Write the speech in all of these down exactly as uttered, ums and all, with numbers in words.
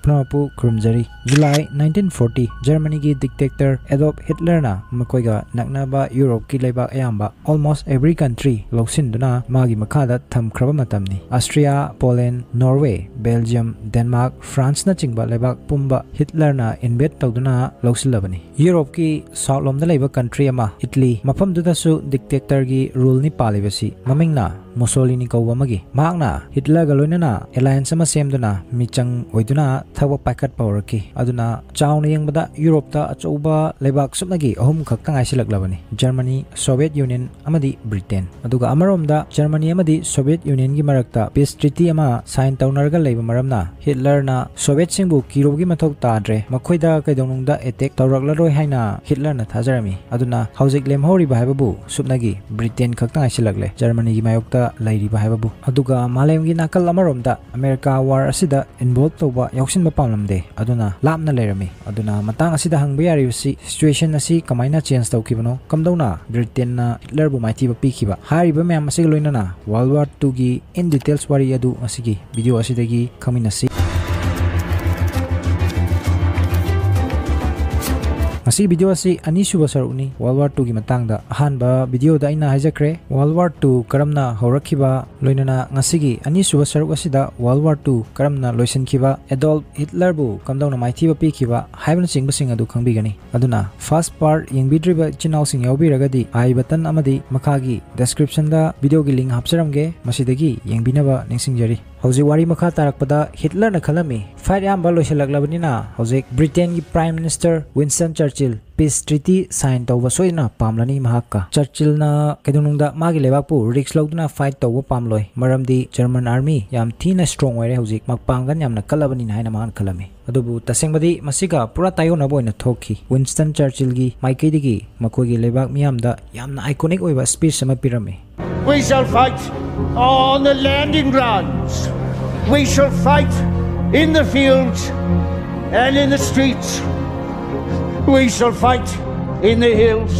ꯄꯨꯝꯅꯃꯛꯄꯨ ꯈꯨꯔꯨꯝꯖꯔꯤ꯫ July nineteen forty, ꯖꯔꯃꯅꯤꯒꯤ dictator Adolf Hitlerꯅ ꯃꯈꯣꯏꯒ ꯅꯛꯅꯕ ꯌꯨꯔꯣꯞꯀꯤ ꯂꯩꯕꯥꯛ ꯑꯌꯥꯝꯕ, almost every country, ꯂꯧꯁꯤꯟꯗꯨꯅ ꯃꯥꯒꯤ ꯃꯈꯥꯗ ꯊꯝꯈ꯭ꯔꯕ ꯃꯇꯝꯅꯤ꯫ Austria, Poland, Norway, Belgium, Denmark, Franceꯅꯆꯤꯡꯕ ꯂꯩꯕꯥꯛ ꯄꯨꯝꯕ ꯍꯤꯠꯂꯔꯅ invade ꯇꯧꯗꯨꯅ ꯂꯧꯁꯤꯜꯂꯕꯅꯤ꯫ ꯌꯨꯔꯣꯞꯀꯤ south ꯂꯣꯝꯗ ꯂꯩꯕ country ꯑꯃ, ꯏꯇꯂꯤ, ꯃꯐꯝꯗꯨꯗꯁꯨ dictatorꯒꯤ ruleꯅꯤ ꯄꯥꯜꯂꯤꯕꯁꯤ꯫ ꯃꯃꯤꯡꯅ ꯃꯨꯁꯣꯂꯤꯅꯤ ꯀꯧꯕ ꯑꯃꯒꯤ꯫ ꯃꯍꯥꯛꯅ ꯍꯤꯠꯂꯔꯒ ꯂꯣꯏꯅꯅ alliance ꯑꯃ ꯁꯦꯝꯗꯨꯅ ꯃꯤꯆꯪ ꯑꯣꯏꯗꯨꯅ ꯊꯕꯛ ꯄꯥꯏꯈꯠꯄ ꯍꯧꯔꯛꯈꯤ꯫ ꯑꯗꯨꯅ ꯆꯥꯎꯅ ꯌꯦꯡꯕꯗ ꯌꯨꯔꯣꯞꯇ ꯑꯆꯧꯕ ꯂꯩꯕꯥꯛ ꯁꯨꯞꯅꯒꯤ ꯑꯍꯨꯝ ꯈꯛꯇ ꯉꯥꯏꯁꯤꯜꯂꯛꯂꯕꯅꯤ: ꯖꯔꯃꯅꯤ, Soviet Union ꯑꯃꯗꯤ ꯕ꯭ꯔꯤꯇꯦꯟ꯫ ꯑꯗꯨꯒ ꯑꯃꯔꯣꯝꯗ ꯖꯔꯃꯅꯤ ꯑꯃꯗꯤ Soviet Unionꯒꯤ ꯃꯔꯛꯇ peace treaty ꯑꯃ sign ꯇꯧꯅꯔꯒ ꯂꯩꯕ ꯃꯔꯝꯅ ꯍꯤꯠꯂꯔꯅ Sovietꯁꯤꯡꯕꯨ ꯀꯤꯔꯨꯕꯒꯤ ꯃꯊꯧ ꯇꯥꯗ꯭ꯔꯦ, ꯃꯈꯣꯏꯗ ꯀꯩꯗꯧꯅꯨꯡꯗ attack ꯇꯧꯔꯛꯂꯔꯣꯏ ꯍꯥꯏꯅ ꯍꯤꯠꯂꯔꯅ ꯊꯥꯖꯔꯝꯃꯤ꯫ ꯑꯗꯨꯅ ꯍꯧꯖꯤꯛ ꯂꯦꯝꯍꯧꯔꯤꯕ ꯍꯥꯏꯕꯕꯨ ꯁꯨꯞꯅꯒꯤ ꯕ꯭ꯔꯤꯇꯦꯟ ꯈꯛꯇ ꯉꯥꯏꯁꯤꯜꯂꯛꯂꯦ, ꯖꯔꯃꯅꯤꯒꯤ ꯃꯥꯌꯣꯛꯇ ꯂꯩꯔꯤꯕ ꯍꯥꯏꯕꯕꯨ꯫ ꯑꯗꯨꯒ ꯃꯥꯂꯦꯝꯒꯤ ꯅꯥꯀꯜ ꯑꯃꯔꯣꯝꯗ ꯑꯃꯦꯔꯤꯀꯥ war ꯑꯁꯤꯗ involve ꯇꯧꯕ, ꯌꯥꯎꯁꯤꯟꯕ ꯄꯥꯝꯂꯝꯗꯦ, ꯑꯗꯨꯅ ꯂꯥꯞꯅ ꯂꯩꯔꯝꯃꯤ꯫ ꯑꯗꯨꯅ ꯃꯇꯥꯡ ꯑꯁꯤꯗ ꯍꯪꯕ ꯌꯥꯔꯤꯕꯁꯤ, situation ꯑꯁꯤ ꯀꯃꯥꯏꯅ change ꯇꯧꯈꯤꯕꯅꯣ? ꯀꯝꯗꯧꯅ ꯕ꯭ꯔꯤꯇꯦꯟꯅ ꯍꯤꯠꯂꯔꯕꯨ ꯃꯥꯏꯊꯤꯕ ꯄꯤꯈꯤꯕ? ꯍꯥꯏꯔꯤꯕ ꯃꯌꯥꯝ ꯑꯁꯤꯒ ꯂꯣꯏꯅꯅ World War Twoꯒꯤ in details ꯋꯥꯔꯤ ꯑꯗꯨ ꯉꯁꯤꯒꯤ video ꯑꯁꯤꯗꯒꯤ ꯈꯪꯃꯤꯟꯅꯁꯤ꯫ ꯉꯁꯤꯒꯤ video ꯑꯁꯤ ꯑꯅꯤꯁꯨꯕ ꯁꯔꯨꯛꯅꯤ꯫ World War Twoꯒꯤ ꯃꯇꯥꯡꯗ ꯑꯍꯥꯟꯕ videoꯗ ꯑꯩꯅ ꯍꯥꯏꯖꯈ꯭ꯔꯦ, World War Two ꯀꯔꯝꯅ ꯍꯧꯔꯛꯈꯤꯕ, ꯂꯣꯏꯅꯅ ꯉꯁꯤꯒꯤ ꯑꯅꯤꯁꯨꯕ ꯁꯔꯨꯛ ꯑꯁꯤꯗ World War Two ꯀꯔꯝꯅ ꯂꯣꯏꯁꯤꯟꯈꯤꯕ, ꯑꯦꯗꯣꯜꯐ ꯍꯤꯠꯂꯔꯕꯨ ꯀꯝꯗꯧꯅ ꯃꯥꯏꯊꯤꯕ ꯄꯤꯈꯤꯕ ꯍꯥꯏꯕꯅꯆꯤꯡꯕꯁꯤꯡ ꯑꯗꯨ ꯈꯪꯕꯤꯒꯅꯤ꯫ ꯑꯗꯨꯅ first part ꯌꯦꯡꯕꯤꯗ꯭ꯔꯤꯕ ꯏꯆꯤꯟ ꯏꯅꯥꯎꯁꯤꯡ ꯌꯥꯎꯕꯤꯔꯒꯗꯤ I button ꯑꯃꯗꯤ ꯃꯈꯥꯒꯤ descriptionꯗ videoꯒꯤ link ꯍꯥꯞꯆꯔꯝꯒꯦ, ꯃꯁꯤꯗꯒꯤ ꯌꯦꯡꯕꯤꯅꯕ ꯅꯤꯡꯁꯤꯡꯖꯔꯤ꯫ ꯍꯧꯖꯤꯛ ꯋꯥꯔꯤ ꯃꯈꯥ ꯇꯥꯔꯛꯄꯗ ꯍꯤꯠꯂꯔꯅ ꯈꯜꯂꯝꯃꯤ, fight ꯑꯌꯥꯝꯕ ꯂꯣꯏꯁꯤꯜꯂꯛꯂꯕꯅꯤꯅ ꯍꯧꯖꯤꯛ ꯕ꯭ꯔꯤꯇꯦꯟꯒꯤ Prime Minister Winston Churchill peace treaty sign ꯇꯧꯕ ꯁꯣꯏꯗꯅ ꯄꯥꯝꯂꯅꯤ ꯃꯍꯥꯛꯀ꯫ ꯆꯔꯆꯤꯜꯅ ꯀꯩꯗꯧꯅꯨꯡꯗ ꯃꯥꯒꯤ ꯂꯩꯕꯥꯛꯄꯨ risk ꯂꯧꯗꯨꯅ fight ꯇꯧꯕ ꯄꯥꯝꯂꯣꯏ, ꯃꯔꯝꯗꯤ German army ꯌꯥꯝ ꯊꯤꯅ strong ꯑꯣꯏꯔꯦ ꯍꯧꯖꯤꯛ, ꯃꯄꯥꯡꯒꯜ ꯌꯥꯝꯅ ꯀꯜꯂꯕꯅꯤꯅ ꯍꯥꯏꯅ ꯃꯍꯥꯛꯅ ꯈꯜꯂꯝꯃꯤ꯫ ꯑꯗꯨꯕꯨ ꯇꯁꯦꯡꯕꯗꯤ ꯃꯁꯤꯒ ꯄꯨꯔꯥ ꯇꯥꯏꯑꯣꯟꯅꯕ ꯑꯣꯏꯅ ꯊꯣꯛꯈꯤ꯫ Winston Churchillꯒꯤ ꯃꯥꯏꯀꯩꯗꯒꯤ ꯃꯈꯣꯏꯒꯤ ꯂꯩꯕꯥꯛ ꯃꯤꯌꯥꯝꯗ ꯌꯥꯝꯅ iconic ꯑꯣꯏꯕ speech ꯑꯃ ꯄꯤꯔꯝꯃꯤ꯫ We shall fight on the landing grounds. We shall fight in the fields and in the streets. We shall fight in the hills.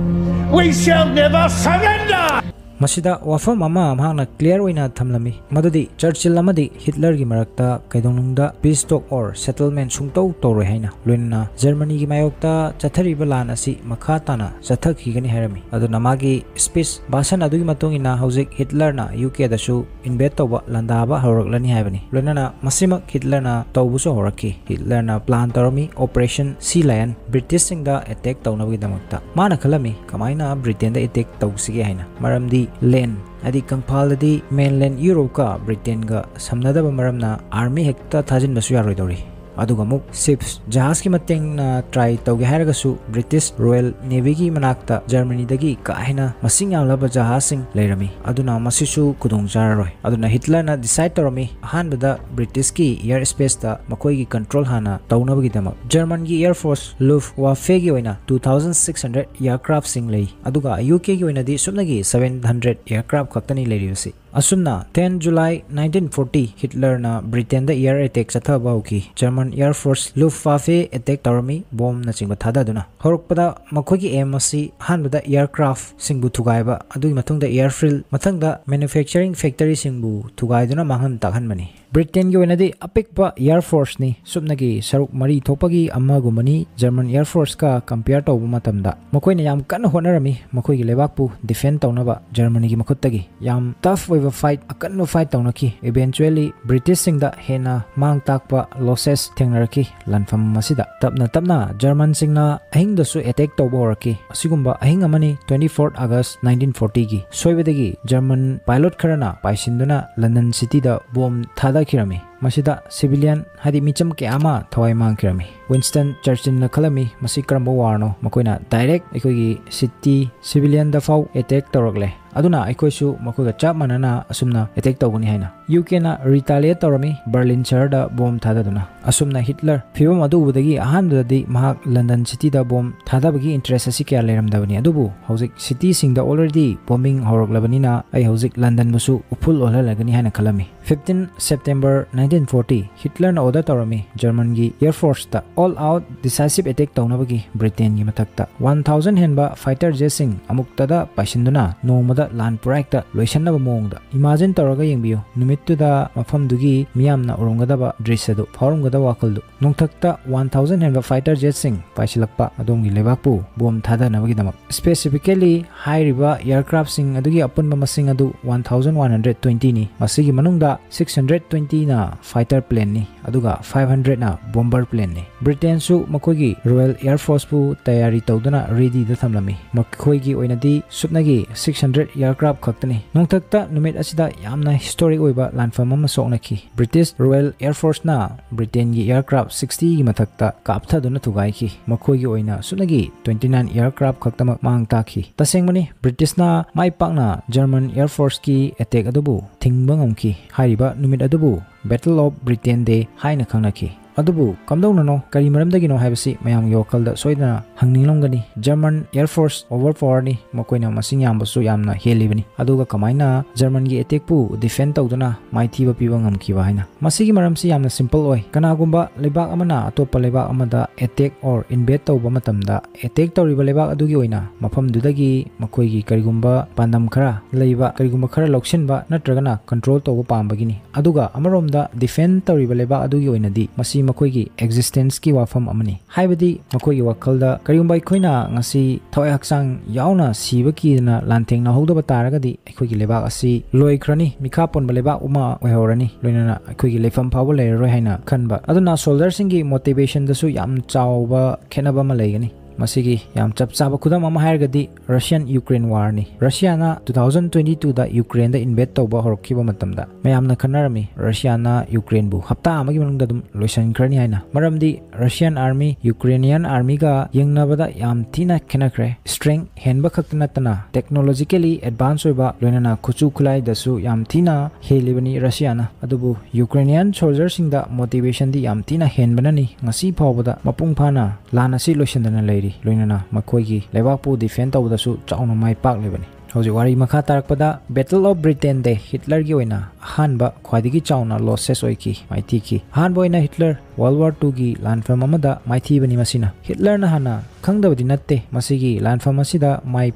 We shall never surrender. ꯃꯁꯤꯗ ꯋꯥꯐꯝ ꯑꯃ ꯃꯍꯥꯛꯅ clear ꯑꯣꯏꯅ ꯊꯝꯂꯝꯃꯤ, ꯃꯗꯨꯗꯤ ꯆꯔꯆꯤꯜ ꯑꯃꯗꯤ ꯍꯤꯠꯂꯔꯒꯤ ꯃꯔꯛꯇ ꯀꯩꯗꯧꯅꯨꯡꯗ peace talk or settlement ꯁꯨꯡꯇꯧ ꯇꯧꯔꯣꯏ ꯍꯥꯏꯅ, ꯂꯣꯏꯅꯅ ꯖꯔꯃꯅꯤꯒꯤ ꯃꯥꯌꯣꯛꯇ ꯆꯠꯊꯔꯤꯕ ꯂꯥꯟ ꯑꯁꯤ ꯃꯈꯥ ꯇꯥꯅ ꯆꯠꯊꯈꯤꯒꯅꯤ ꯍꯥꯏꯔꯝꯃꯤ꯫ ꯑꯗꯨꯅ ꯃꯥꯒꯤ speech, ꯚꯥꯁꯟ ꯑꯗꯨꯒꯤ ꯃꯇꯨꯡ ꯏꯟꯅ ꯍꯧꯖꯤꯛ ꯍꯤꯠꯂꯔꯅ ꯌꯨ ꯀꯦꯗꯁꯨ invade ꯇꯧꯕ, ꯂꯥꯟꯗꯥꯕ ꯍꯧꯔꯛꯂꯅꯤ ꯍꯥꯏꯕꯅꯤ꯫ ꯂꯣꯏꯅꯅ ꯃꯁꯤꯃꯛ ꯍꯤꯠꯂꯔꯅ ꯇꯧꯕꯁꯨ ꯍꯧꯔꯛꯈꯤ꯫ ꯍꯤꯠꯂꯔꯅ plan ꯇꯧꯔꯝꯃꯤ Operation Sea Lion, ꯕ꯭ꯔꯤꯇꯤꯁꯁꯤꯡꯗ attack ꯇꯧꯅꯕꯒꯤꯗꯃꯛꯇ꯫ ꯃꯥꯅ ꯈꯜꯂꯝꯃꯤ ꯀꯃꯥꯏꯅ ꯕ꯭ꯔꯤꯇꯦꯟꯗ attack ꯇꯧꯁꯤꯒꯦ ꯍꯥꯏꯅ, ꯃꯔꯝꯗꯤ land, ꯍꯥꯏꯗꯤ ꯀꯪꯐꯥꯜꯗꯗꯤ mainland ꯌꯨꯔꯣꯞꯀ ꯕ꯭ꯔꯤꯇꯦꯟꯒ ꯁꯝꯅꯗꯕ ꯃꯔꯝꯅ army ꯍꯦꯛꯇ ꯊꯥꯖꯤꯟꯕꯁꯨ ꯌꯥꯔꯣꯏꯗꯧꯔꯤ꯫ ꯑꯗꯨꯒ ꯑꯃꯨꯛ ships, ꯖꯍꯥꯖꯀꯤ ꯃꯇꯦꯡꯅ try ꯇꯧꯒꯦ ꯍꯥꯏꯔꯒꯁꯨ British Royal Navyꯒꯤ ꯃꯅꯥꯛꯇ ꯖꯔꯃꯅꯤꯗꯒꯤ ꯀꯥ ꯍꯦꯟꯅ ꯃꯁꯤꯡ ꯌꯥꯝꯂꯕ ꯖꯍꯥꯖꯁꯤꯡ ꯂꯩꯔꯝꯃꯤ, ꯑꯗꯨꯅ ꯃꯁꯤꯁꯨ ꯈꯨꯗꯣꯡ ꯆꯥꯔꯔꯣꯏ꯫ ꯑꯗꯨꯅ ꯍꯤꯠꯂꯔꯅ decide ꯇꯧꯔꯝꯃꯤ ꯑꯍꯥꯟꯕꯗ ꯕ꯭ꯔꯤꯇꯤꯁꯀꯤ air spaceꯇ ꯃꯈꯣꯏꯒꯤ control ꯍꯥꯟꯅ ꯇꯧꯅꯕꯒꯤꯗꯃꯛ꯫ ꯖꯔꯃꯟꯒꯤ air force Luftwaffeꯒꯤ ꯑꯣꯏꯅ two thousand six hundred aircraftꯁꯤꯡ ꯂꯩ, ꯑꯗꯨꯒ ꯌꯨ ꯀꯦꯒꯤ ꯑꯣꯏꯅꯗꯤ ꯁꯨꯞꯅꯒꯤ seven hundred aircraft ꯈꯛꯇꯅꯤ ꯂꯩꯔꯤꯕꯁꯤ꯫ ꯑꯁꯨꯝꯅ ten July nineteen forty ꯍꯤꯠꯂꯔꯅ ꯕ꯭ꯔꯤꯇꯦꯟꯗ air attack ꯆꯠꯊꯕ ꯍꯧꯈꯤ꯫ German air force Luftwaffe attack ꯇꯧꯔꯝꯃꯤ, ꯕꯣꯝꯅꯆꯤꯡꯕ ꯊꯥꯗꯗꯨꯅ꯫ ꯍꯧꯔꯛꯄꯗ ꯃꯈꯣꯏꯒꯤ aim ꯑꯁꯤ ꯑꯍꯥꯟꯕꯗ aircraftꯁꯤꯡꯕꯨ ꯊꯨꯒꯥꯏꯕ, ꯑꯗꯨꯒꯤ ꯃꯇꯨꯡꯗ airfield, ꯃꯊꯪꯗ manufacturing factoryꯁꯤꯡꯕꯨ ꯊꯨꯒꯥꯏꯗꯨꯅ ꯃꯥꯡꯍꯟ ꯇꯥꯛꯍꯟꯕꯅꯤ꯫ ꯕ꯭ꯔꯤꯇꯦꯟꯒꯤ ꯑꯣꯏꯅꯗꯤ ꯑꯄꯤꯛꯄ air forceꯅꯤ, ꯁꯨꯞꯅꯒꯤ ꯁꯔꯨꯛ ꯃꯔꯤ ꯊꯣꯛꯄꯒꯤ ꯑꯃꯒꯨꯝꯕꯅꯤ꯫ German air forceꯀ compare ꯇꯧꯕ ꯃꯇꯝꯗ ꯃꯈꯣꯏꯅ ꯌꯥꯝ ꯀꯟꯅ ꯍꯣꯠꯅꯔꯝꯃꯤ ꯃꯈꯣꯏꯒꯤ ꯂꯩꯕꯥꯛꯄꯨ defend ꯇꯧꯅꯕ ꯖꯔꯃꯅꯤꯒꯤ ꯃꯈꯨꯠꯇꯒꯤ꯫ ꯌꯥꯝ tough ꯑꯣꯏꯕ fight, ꯑꯀꯟꯕ fight ꯇꯧꯅꯈꯤ꯫ Eventually ꯕ꯭ꯔꯤꯇꯤꯁꯁꯤꯡꯗ ꯍꯦꯟꯅ ꯃꯥꯡ ꯇꯥꯛꯄ losses ꯊꯦꯡꯅꯔꯛꯈꯤ ꯂꯥꯟꯐꯝ ꯑꯁꯤꯗ꯫ ꯇꯞꯅ ꯇꯞꯅ ꯖꯔꯃꯟꯁꯤꯡꯅ ꯑꯍꯤꯡꯗꯁꯨ attack ꯇꯧꯕ ꯍꯧꯔꯛꯈꯤ꯫ ꯑꯁꯤꯒꯨꯝꯕ ꯑꯍꯤꯡ ꯑꯃꯅꯤ, twenty fourth August nineteen fortyꯒꯤ꯫ ꯁꯣꯏꯕꯗꯒꯤ German pilot ꯈꯔꯅ ꯄꯥꯏꯁꯤꯟꯗꯨꯅ London cityꯗ ꯕꯣꯝ ꯊꯥꯗꯈꯤꯔꯝꯃꯤ꯫ ꯃꯁꯤꯗ civilian, ꯍꯥꯏꯗꯤ ꯃꯤꯆꯝ ꯀꯌꯥ ꯑꯃ ꯊꯋꯥꯏ ꯃꯥꯡꯈꯤꯔꯝꯃꯤ꯫ Winston Churchillꯅ ꯈꯜꯂꯝꯃꯤ, "ꯃꯁꯤ ꯀꯔꯝꯕ warꯅꯣ? ꯃꯈꯣꯏꯅ direct ꯑꯩꯈꯣꯏꯒꯤ city, civilianꯗ ꯐꯥꯎ attack ꯇꯧꯔꯛꯂꯦ꯫ ꯑꯗꯨꯅ ꯑꯩꯈꯣꯏꯁꯨ ꯃꯈꯣꯏꯒ ꯆꯞ ꯃꯥꯟꯅꯅ ꯑꯁꯨꯝꯅ attack ꯇꯧꯒꯅꯤ" ꯍꯥꯏꯅ꯫ ꯌꯨ ꯀꯦꯅ retaliate ꯇꯧꯔꯝꯃꯤ, ꯕꯔꯂꯤꯟ ꯁꯍꯔꯗ ꯕꯣꯝ ꯊꯥꯗꯗꯨꯅ꯫ ꯑꯁꯨꯝꯅ ꯍꯤꯠꯂꯔ ꯐꯤꯕꯝ ꯑꯗꯨ ꯎꯕꯗꯒꯤ ꯑꯍꯥꯟꯕꯗꯗꯤ ꯃꯍꯥꯛ London cityꯗ ꯕꯣꯝ ꯊꯥꯗꯕꯒꯤ interest ꯑꯁꯤ ꯀꯌꯥ ꯂꯩꯔꯝꯗꯕꯅꯤ꯫ ꯑꯗꯨꯕꯨ ꯍꯧꯖꯤꯛ cityꯁꯤꯡꯗ already bombing ꯍꯧꯔꯛꯂꯕꯅꯤꯅ ꯑꯩ ꯍꯧꯖꯤꯛ Londonꯕꯨꯁꯨ ꯎꯐꯨꯜ ꯑꯣꯜꯍꯜꯂꯒꯅꯤ ꯍꯥꯏꯅ ꯈꯜꯂꯝꯃꯤ꯫ Fifteen September nineteen forty ꯍꯤꯠꯂꯔꯅ order ꯇꯧꯔꯝꯃꯤ Germanꯒꯤ air forceꯇ all out decisive attack ꯇꯧꯅꯕꯒꯤ ꯕ꯭ꯔꯤꯇꯦꯟꯒꯤ ꯃꯊꯛꯇ꯫ One thousand ꯍꯦꯟꯕ fighter jetꯁꯤꯡ ꯑꯃꯨꯛꯇꯗ ꯄꯥꯏꯁꯤꯟꯗꯨꯅ ꯅꯣꯡꯃꯗ ꯂꯥꯟ ꯄꯨꯔꯥ ꯍꯦꯛꯇ ꯂꯣꯏꯁꯟꯅꯕ ꯃꯑꯣꯡꯗ꯫ ꯏꯃꯥꯖꯤꯟ ꯇꯧꯔꯒ ꯌꯦꯡꯕꯤꯌꯨ, ꯅꯨꯃꯤꯠꯇꯨꯗ ꯃꯐꯝꯗꯨꯒꯤ ꯃꯤꯌꯥꯝꯅ ꯎꯔꯝꯒꯗꯕ ꯗ꯭ꯔꯤꯁ꯭ꯌꯗꯨ, ꯐꯥꯎꯔꯝꯒꯗꯕ ꯋꯥꯈꯜꯗꯨ꯫ ꯅꯣꯡꯊꯛꯇ ꯋꯥꯟ ꯊꯥꯎꯖꯟ ꯍꯦꯟꯕ ꯐꯥꯏꯇꯔ ꯖꯦꯠꯁꯤꯡ ꯄꯥꯏꯁꯤꯜꯂꯛꯄ, ꯑꯗꯣꯝꯒꯤ ꯂꯩꯕꯥꯛꯄꯨ ꯕꯣꯝ ꯊꯥꯗꯅꯕꯒꯤꯗꯃꯛ꯫ Specifically, ꯍꯥꯏꯔꯤꯕ ꯑꯦꯌꯔꯀ꯭ꯔꯥꯐꯁꯤꯡ ꯑꯗꯨꯒꯤ ꯑꯄꯨꯟꯕ ꯃꯁꯤꯡ ꯑꯗꯨ ꯋꯥꯟ ꯊꯥꯎꯖꯟ ꯋꯥꯟ ꯍꯟꯗ꯭ꯔꯦꯠ ꯇ꯭ꯋꯦꯟꯇꯤꯅꯤ꯫ ꯃꯁꯤꯒꯤ ꯃꯅꯨꯡꯗ ꯁꯤꯛꯁ ꯍꯟꯗ꯭ꯔꯦꯠ ꯇ꯭ꯋꯦꯟꯇꯤꯅ ꯐꯥꯏꯇꯔ ꯄ꯭ꯂꯦꯟꯅꯤ, ꯑꯗꯨꯒ ꯐꯥꯏꯚ ꯍꯟꯗ꯭ꯔꯦꯠꯅ ꯕꯣꯝꯕꯔ ꯄ꯭ꯂꯦꯟꯅꯤ꯫ ꯕ꯭ꯔꯤꯇꯦꯟꯁꯨ ꯃꯈꯣꯏꯒꯤ ꯔꯣꯌꯦꯜ ꯑꯦꯌꯔ ꯐꯣꯔꯁꯄꯨ ꯇꯌꯥꯔꯤ ꯇꯧꯗꯨꯅ ꯔꯦꯗꯤꯗ ꯊꯝꯂꯝꯃꯤ꯫ ꯃꯈꯣꯏꯒꯤ ꯑꯣꯏꯅꯗꯤ ꯁꯨꯞꯅꯒꯤ ꯁꯤꯛꯁ ꯍꯟꯗ꯭ꯔꯦꯠ ꯑꯦꯌꯔꯀ꯭ꯔꯥꯐ ꯈꯛꯇꯅꯤ꯫ ꯅꯣꯡꯊꯛꯇ ꯅꯨꯃꯤꯠ ꯑꯁꯤꯗ ꯌꯥꯝꯅ ꯍꯤꯁꯇꯣꯔꯤꯛ ꯑꯣꯏꯕ ꯂꯥꯟꯐꯝ ꯑꯃ ꯁꯣꯛꯅꯈꯤ꯫ ꯕ꯭ꯔꯤꯇꯤꯁ ꯔꯣꯌꯦꯜ ꯑꯦꯌꯔ ꯐꯣꯔꯁꯅ ꯕ꯭ꯔꯤꯇꯦꯟꯒꯤ ꯑꯦꯌꯔꯀ꯭ꯔꯥꯐ ꯁꯤꯛꯁꯇꯤꯒꯤ ꯃꯊꯛꯇ ꯀꯥꯞꯊꯗꯨꯅ ꯊꯨꯒꯥꯏꯈꯤ꯫ ꯃꯈꯣꯏꯒꯤ ꯑꯣꯏꯅ ꯁꯨꯞꯅꯒꯤ ꯇ꯭ꯋꯦꯟꯇꯤ ꯅꯥꯏꯟ ꯑꯦꯌꯔꯀ꯭ꯔꯥꯐ ꯈꯛꯇꯃꯛ ꯃꯥꯡ ꯇꯥꯛꯈꯤ꯫ ꯇꯁꯦꯡꯕꯅꯤ, ꯕ꯭ꯔꯤꯇꯤꯁꯅ ꯃꯥꯏ ꯄꯥꯛꯅ ꯖꯔꯃꯟ ꯑꯦꯌꯔ ꯐꯣꯔꯁꯀꯤ ꯑꯦꯇꯦꯛ ꯑꯗꯨꯕꯨ ꯊꯤꯡꯕ ꯉꯝꯈꯤ꯫ ꯍꯥꯏꯔꯤꯕ ꯅꯨꯃꯤꯠ ꯑꯗꯨꯕꯨ Battle of Britain Day ꯍꯥꯏꯅ ꯈꯪꯅꯈꯤ꯫ ꯑꯗꯨꯕꯨ ꯀꯝꯗꯧꯅꯅꯣ, ꯀꯔꯤ ꯃꯔꯝꯗꯒꯤꯅꯣ ꯍꯥꯏꯕꯁꯤ ꯃꯌꯥꯝꯒꯤ ꯋꯥꯈꯜꯗ ꯁꯣꯏꯗꯅ ꯍꯪꯅꯤꯡꯂꯝꯒꯅꯤ꯫ ꯖꯔꯃꯟ ꯑꯦꯌꯔ ꯐꯣꯔꯁ ꯑꯣꯚꯔ ꯄꯥꯋꯔꯅꯤ, ꯃꯈꯣꯏꯅ ꯃꯁꯤꯡ ꯌꯥꯝꯕꯁꯨ ꯌꯥꯝꯅ ꯍꯦꯜꯂꯤꯕꯅꯤ, ꯑꯗꯨꯒ ꯀꯃꯥꯏꯅ ꯖꯔꯃꯟꯒꯤ ꯑꯦꯇꯦꯛꯄꯨ ꯗꯤꯐꯦꯟ ꯇꯧꯗꯨꯅ ꯃꯥꯏꯊꯤꯕ ꯄꯤꯕ ꯉꯝꯈꯤꯕ ꯍꯥꯏꯅ꯫ ꯃꯁꯤꯒꯤ ꯃꯔꯝꯁꯤ ꯌꯥꯝꯅ ꯁꯤꯝꯄꯜ ꯑꯣꯏ꯫ ꯀꯅꯥꯒꯨꯝꯕ ꯂꯩꯕꯥꯛ ꯑꯃꯅ ꯑꯇꯣꯞꯄ ꯂꯩꯕꯥꯛ ꯑꯃꯗ ꯑꯦꯇꯦꯛ ꯑꯣꯔ ꯏꯟꯚꯦꯗ ꯇꯧꯕ ꯃꯇꯝꯗ, ꯑꯦꯇꯦꯛ ꯇꯧꯔꯤꯕ ꯂꯩꯕꯥꯛ ꯑꯗꯨꯒꯤ ꯑꯣꯏꯅ ꯃꯐꯝꯗꯨꯗꯒꯤ ꯃꯈꯣꯏꯒꯤ ꯀꯔꯤꯒꯨꯝꯕ ꯄꯥꯟꯗꯝ ꯈꯔ ꯂꯩꯕ, ꯀꯔꯤꯒꯨꯝꯕ ꯈꯔ ꯂꯧꯁꯤꯟꯕ ꯅꯠꯇ꯭ꯔꯒꯅ ꯀꯟꯇ꯭ꯔꯣꯜ ꯇꯧꯕ ꯄꯥꯝꯕꯒꯤꯅꯤ꯫ ꯑꯗꯨꯒ ꯑꯃꯔꯣꯝꯗ ꯗꯤꯐꯦꯟ ꯇꯧꯔꯤꯕ ꯂꯩꯕꯥꯛ ꯑꯗꯨꯒꯤ ꯑꯣꯏꯅꯗꯤ ꯃꯁꯤ ꯃꯈꯣꯏꯒꯤ ꯑꯦꯛꯖꯤꯁꯇꯦꯟꯁꯀꯤ ꯋꯥꯐꯝ ꯑꯃꯅꯤ꯫ ꯍꯥꯏꯕꯗꯤ ꯃꯈꯣꯏꯒꯤ ꯋꯥꯈꯜꯗ ꯀꯔꯤꯒꯨꯝꯕ ꯑꯩꯈꯣꯏꯅ ꯉꯁꯤ ꯊꯋꯥꯏ ꯍꯛꯆꯥꯡ ꯌꯥꯎꯅ ꯁꯤꯕ ꯀꯤꯗꯅ ꯂꯥꯟꯊꯦꯡꯅꯍꯧꯗꯕ ꯇꯥꯔꯒꯗꯤ ꯑꯩꯈꯣꯏꯒꯤ ꯂꯩꯕꯥꯛ ꯑꯁꯤ ꯂꯣꯏꯈ꯭ꯔꯅꯤ, ꯃꯤꯈꯥ ꯄꯣꯟꯕ ꯂꯩꯕꯥꯛ ꯑꯃ ꯑꯣꯏꯍꯧꯔꯅꯤ, ꯂꯣꯏꯅꯅ ꯑꯩꯈꯣꯏꯒꯤ ꯂꯩꯐꯝ ꯐꯥꯎꯕ ꯂꯩꯔꯔꯣꯏ ꯍꯥꯏꯅ ꯈꯟꯕ꯫ ꯑꯗꯨꯅ ꯁꯣꯜꯖꯔꯁꯤꯡꯒꯤ ꯃꯣꯇꯤꯚꯦꯁꯟꯗꯁꯨ ꯌꯥꯝ ꯆꯥꯎꯕ ꯈꯦꯠꯅꯕ ꯑꯃ ꯂꯩꯒꯅꯤ꯫ ꯃꯁꯤꯒꯤ ꯌꯥꯝ ꯆꯞ ꯆꯥꯕ ꯈꯨꯗꯝ ꯑꯃ ꯍꯥꯏꯔꯒꯗꯤ ꯔꯁꯤꯌꯥꯟ ꯌꯨꯀ꯭ꯔꯦꯟ ꯋꯥꯔꯅꯤ꯫ ꯔꯁꯤꯌꯥꯅ ꯇꯨ ꯊꯥꯎꯖꯟ ꯇ꯭ꯋꯦꯟꯇꯤ ꯇꯨꯗ ꯌꯨꯀ꯭ꯔꯦꯟꯗ ꯏꯟꯚꯦꯗ ꯇꯧꯕ ꯍꯧꯔꯛꯈꯤꯕ ꯃꯇꯝꯗ ꯃꯌꯥꯝꯅ ꯈꯟꯅꯔꯝꯃꯤ, ꯔꯁꯤꯌꯥꯅ ꯌꯨꯀ꯭ꯔꯦꯟꯕꯨ ꯍꯞꯇꯥ ꯑꯃꯒꯤ ꯃꯅꯨꯡꯗ ꯑꯗꯨꯝ ꯂꯣꯏꯁꯤꯟꯈ꯭ꯔꯅꯤ ꯍꯥꯏꯅ꯫ ꯃꯔꯝꯗꯤ ꯔꯁꯤꯌꯥꯟ ꯑꯥꯔꯃꯤ ꯌꯨꯀ꯭ꯔꯦꯅꯤꯌꯥꯟ ꯑꯥꯔꯃꯤꯒ ꯌꯦꯡꯅꯕꯗ ꯌꯥꯝ ꯊꯤꯅ ꯈꯦꯠꯅꯈ꯭ꯔꯦ꯫ ꯁ꯭ꯇ꯭ꯔꯦꯡ ꯍꯦꯟꯕ ꯈꯛꯇ ꯅꯠꯇꯅ ꯇꯦꯛꯅꯣꯂꯣꯖꯤꯀꯦꯂꯤ ꯑꯦꯗꯚꯥꯟꯁ ꯑꯣꯏꯕ, ꯂꯣꯏꯅꯅ ꯈꯨꯠꯁꯨ ꯈꯨꯠꯂꯥꯏꯗꯁꯨ ꯌꯥꯝ ꯊꯤꯅ ꯍꯦꯜꯂꯤꯕꯅꯤ ꯔꯁꯤꯌꯥꯅ꯫ ꯑꯗꯨꯕꯨ ꯌꯨꯀ꯭ꯔꯦꯅꯤꯌꯥꯟ ꯁꯣꯜꯖꯔꯁꯤꯡꯗ ꯃꯣꯇꯤꯚꯦꯁꯟꯗꯤ ꯌꯥꯝ ꯊꯤꯅ ꯍꯦꯟꯕꯅꯅꯤ ꯉꯁꯤ ꯐꯥꯎꯕꯗ ꯃꯄꯨꯡ ꯐꯥꯅ ꯂꯥꯟ ꯑꯁꯤ ꯂꯣꯏꯁꯤꯟꯗꯅ ꯂꯩꯔꯤ, ꯂꯣꯏꯅꯅ ꯃꯈꯣꯏꯒꯤ ꯂꯩꯕꯥꯛꯄꯨ ꯗꯤꯐꯦꯟ ꯇꯧꯕꯗꯁꯨ ꯆꯥꯎꯅ ꯃꯥꯏ ꯄꯥꯛꯂꯤꯕꯅꯤ꯫ ꯍꯧꯖꯤꯛ ꯋꯥꯔꯤ ꯃꯈꯥ ꯇꯥꯔꯛꯄꯗ Battle of Britain Day, ꯍꯤꯠꯂꯔꯒꯤ ꯑꯣꯏꯅ ꯑꯍꯥꯟꯕ ꯈ꯭ꯋꯥꯏꯗꯒꯤ ꯆꯥꯎꯅ losses ꯑꯣꯏꯈꯤ, ꯃꯥꯏꯊꯤꯈꯤ꯫ ꯑꯍꯥꯟꯕ ꯑꯣꯏꯅ ꯍꯤꯠꯂꯔ World War Two ꯒꯤ ꯂꯥꯟꯐꯝ ꯑꯃꯗ ꯃꯥꯏꯊꯤꯕꯅꯤ꯫ ꯃꯁꯤꯅ ꯍꯤꯠꯂꯔꯅ ꯍꯥꯟꯅ ꯈꯪꯗꯕꯗꯤ ꯅꯠꯇꯦ, ꯃꯁꯤꯒꯤ ꯂꯥꯟꯐꯝ ꯑꯁꯤꯗ ꯃꯥꯏ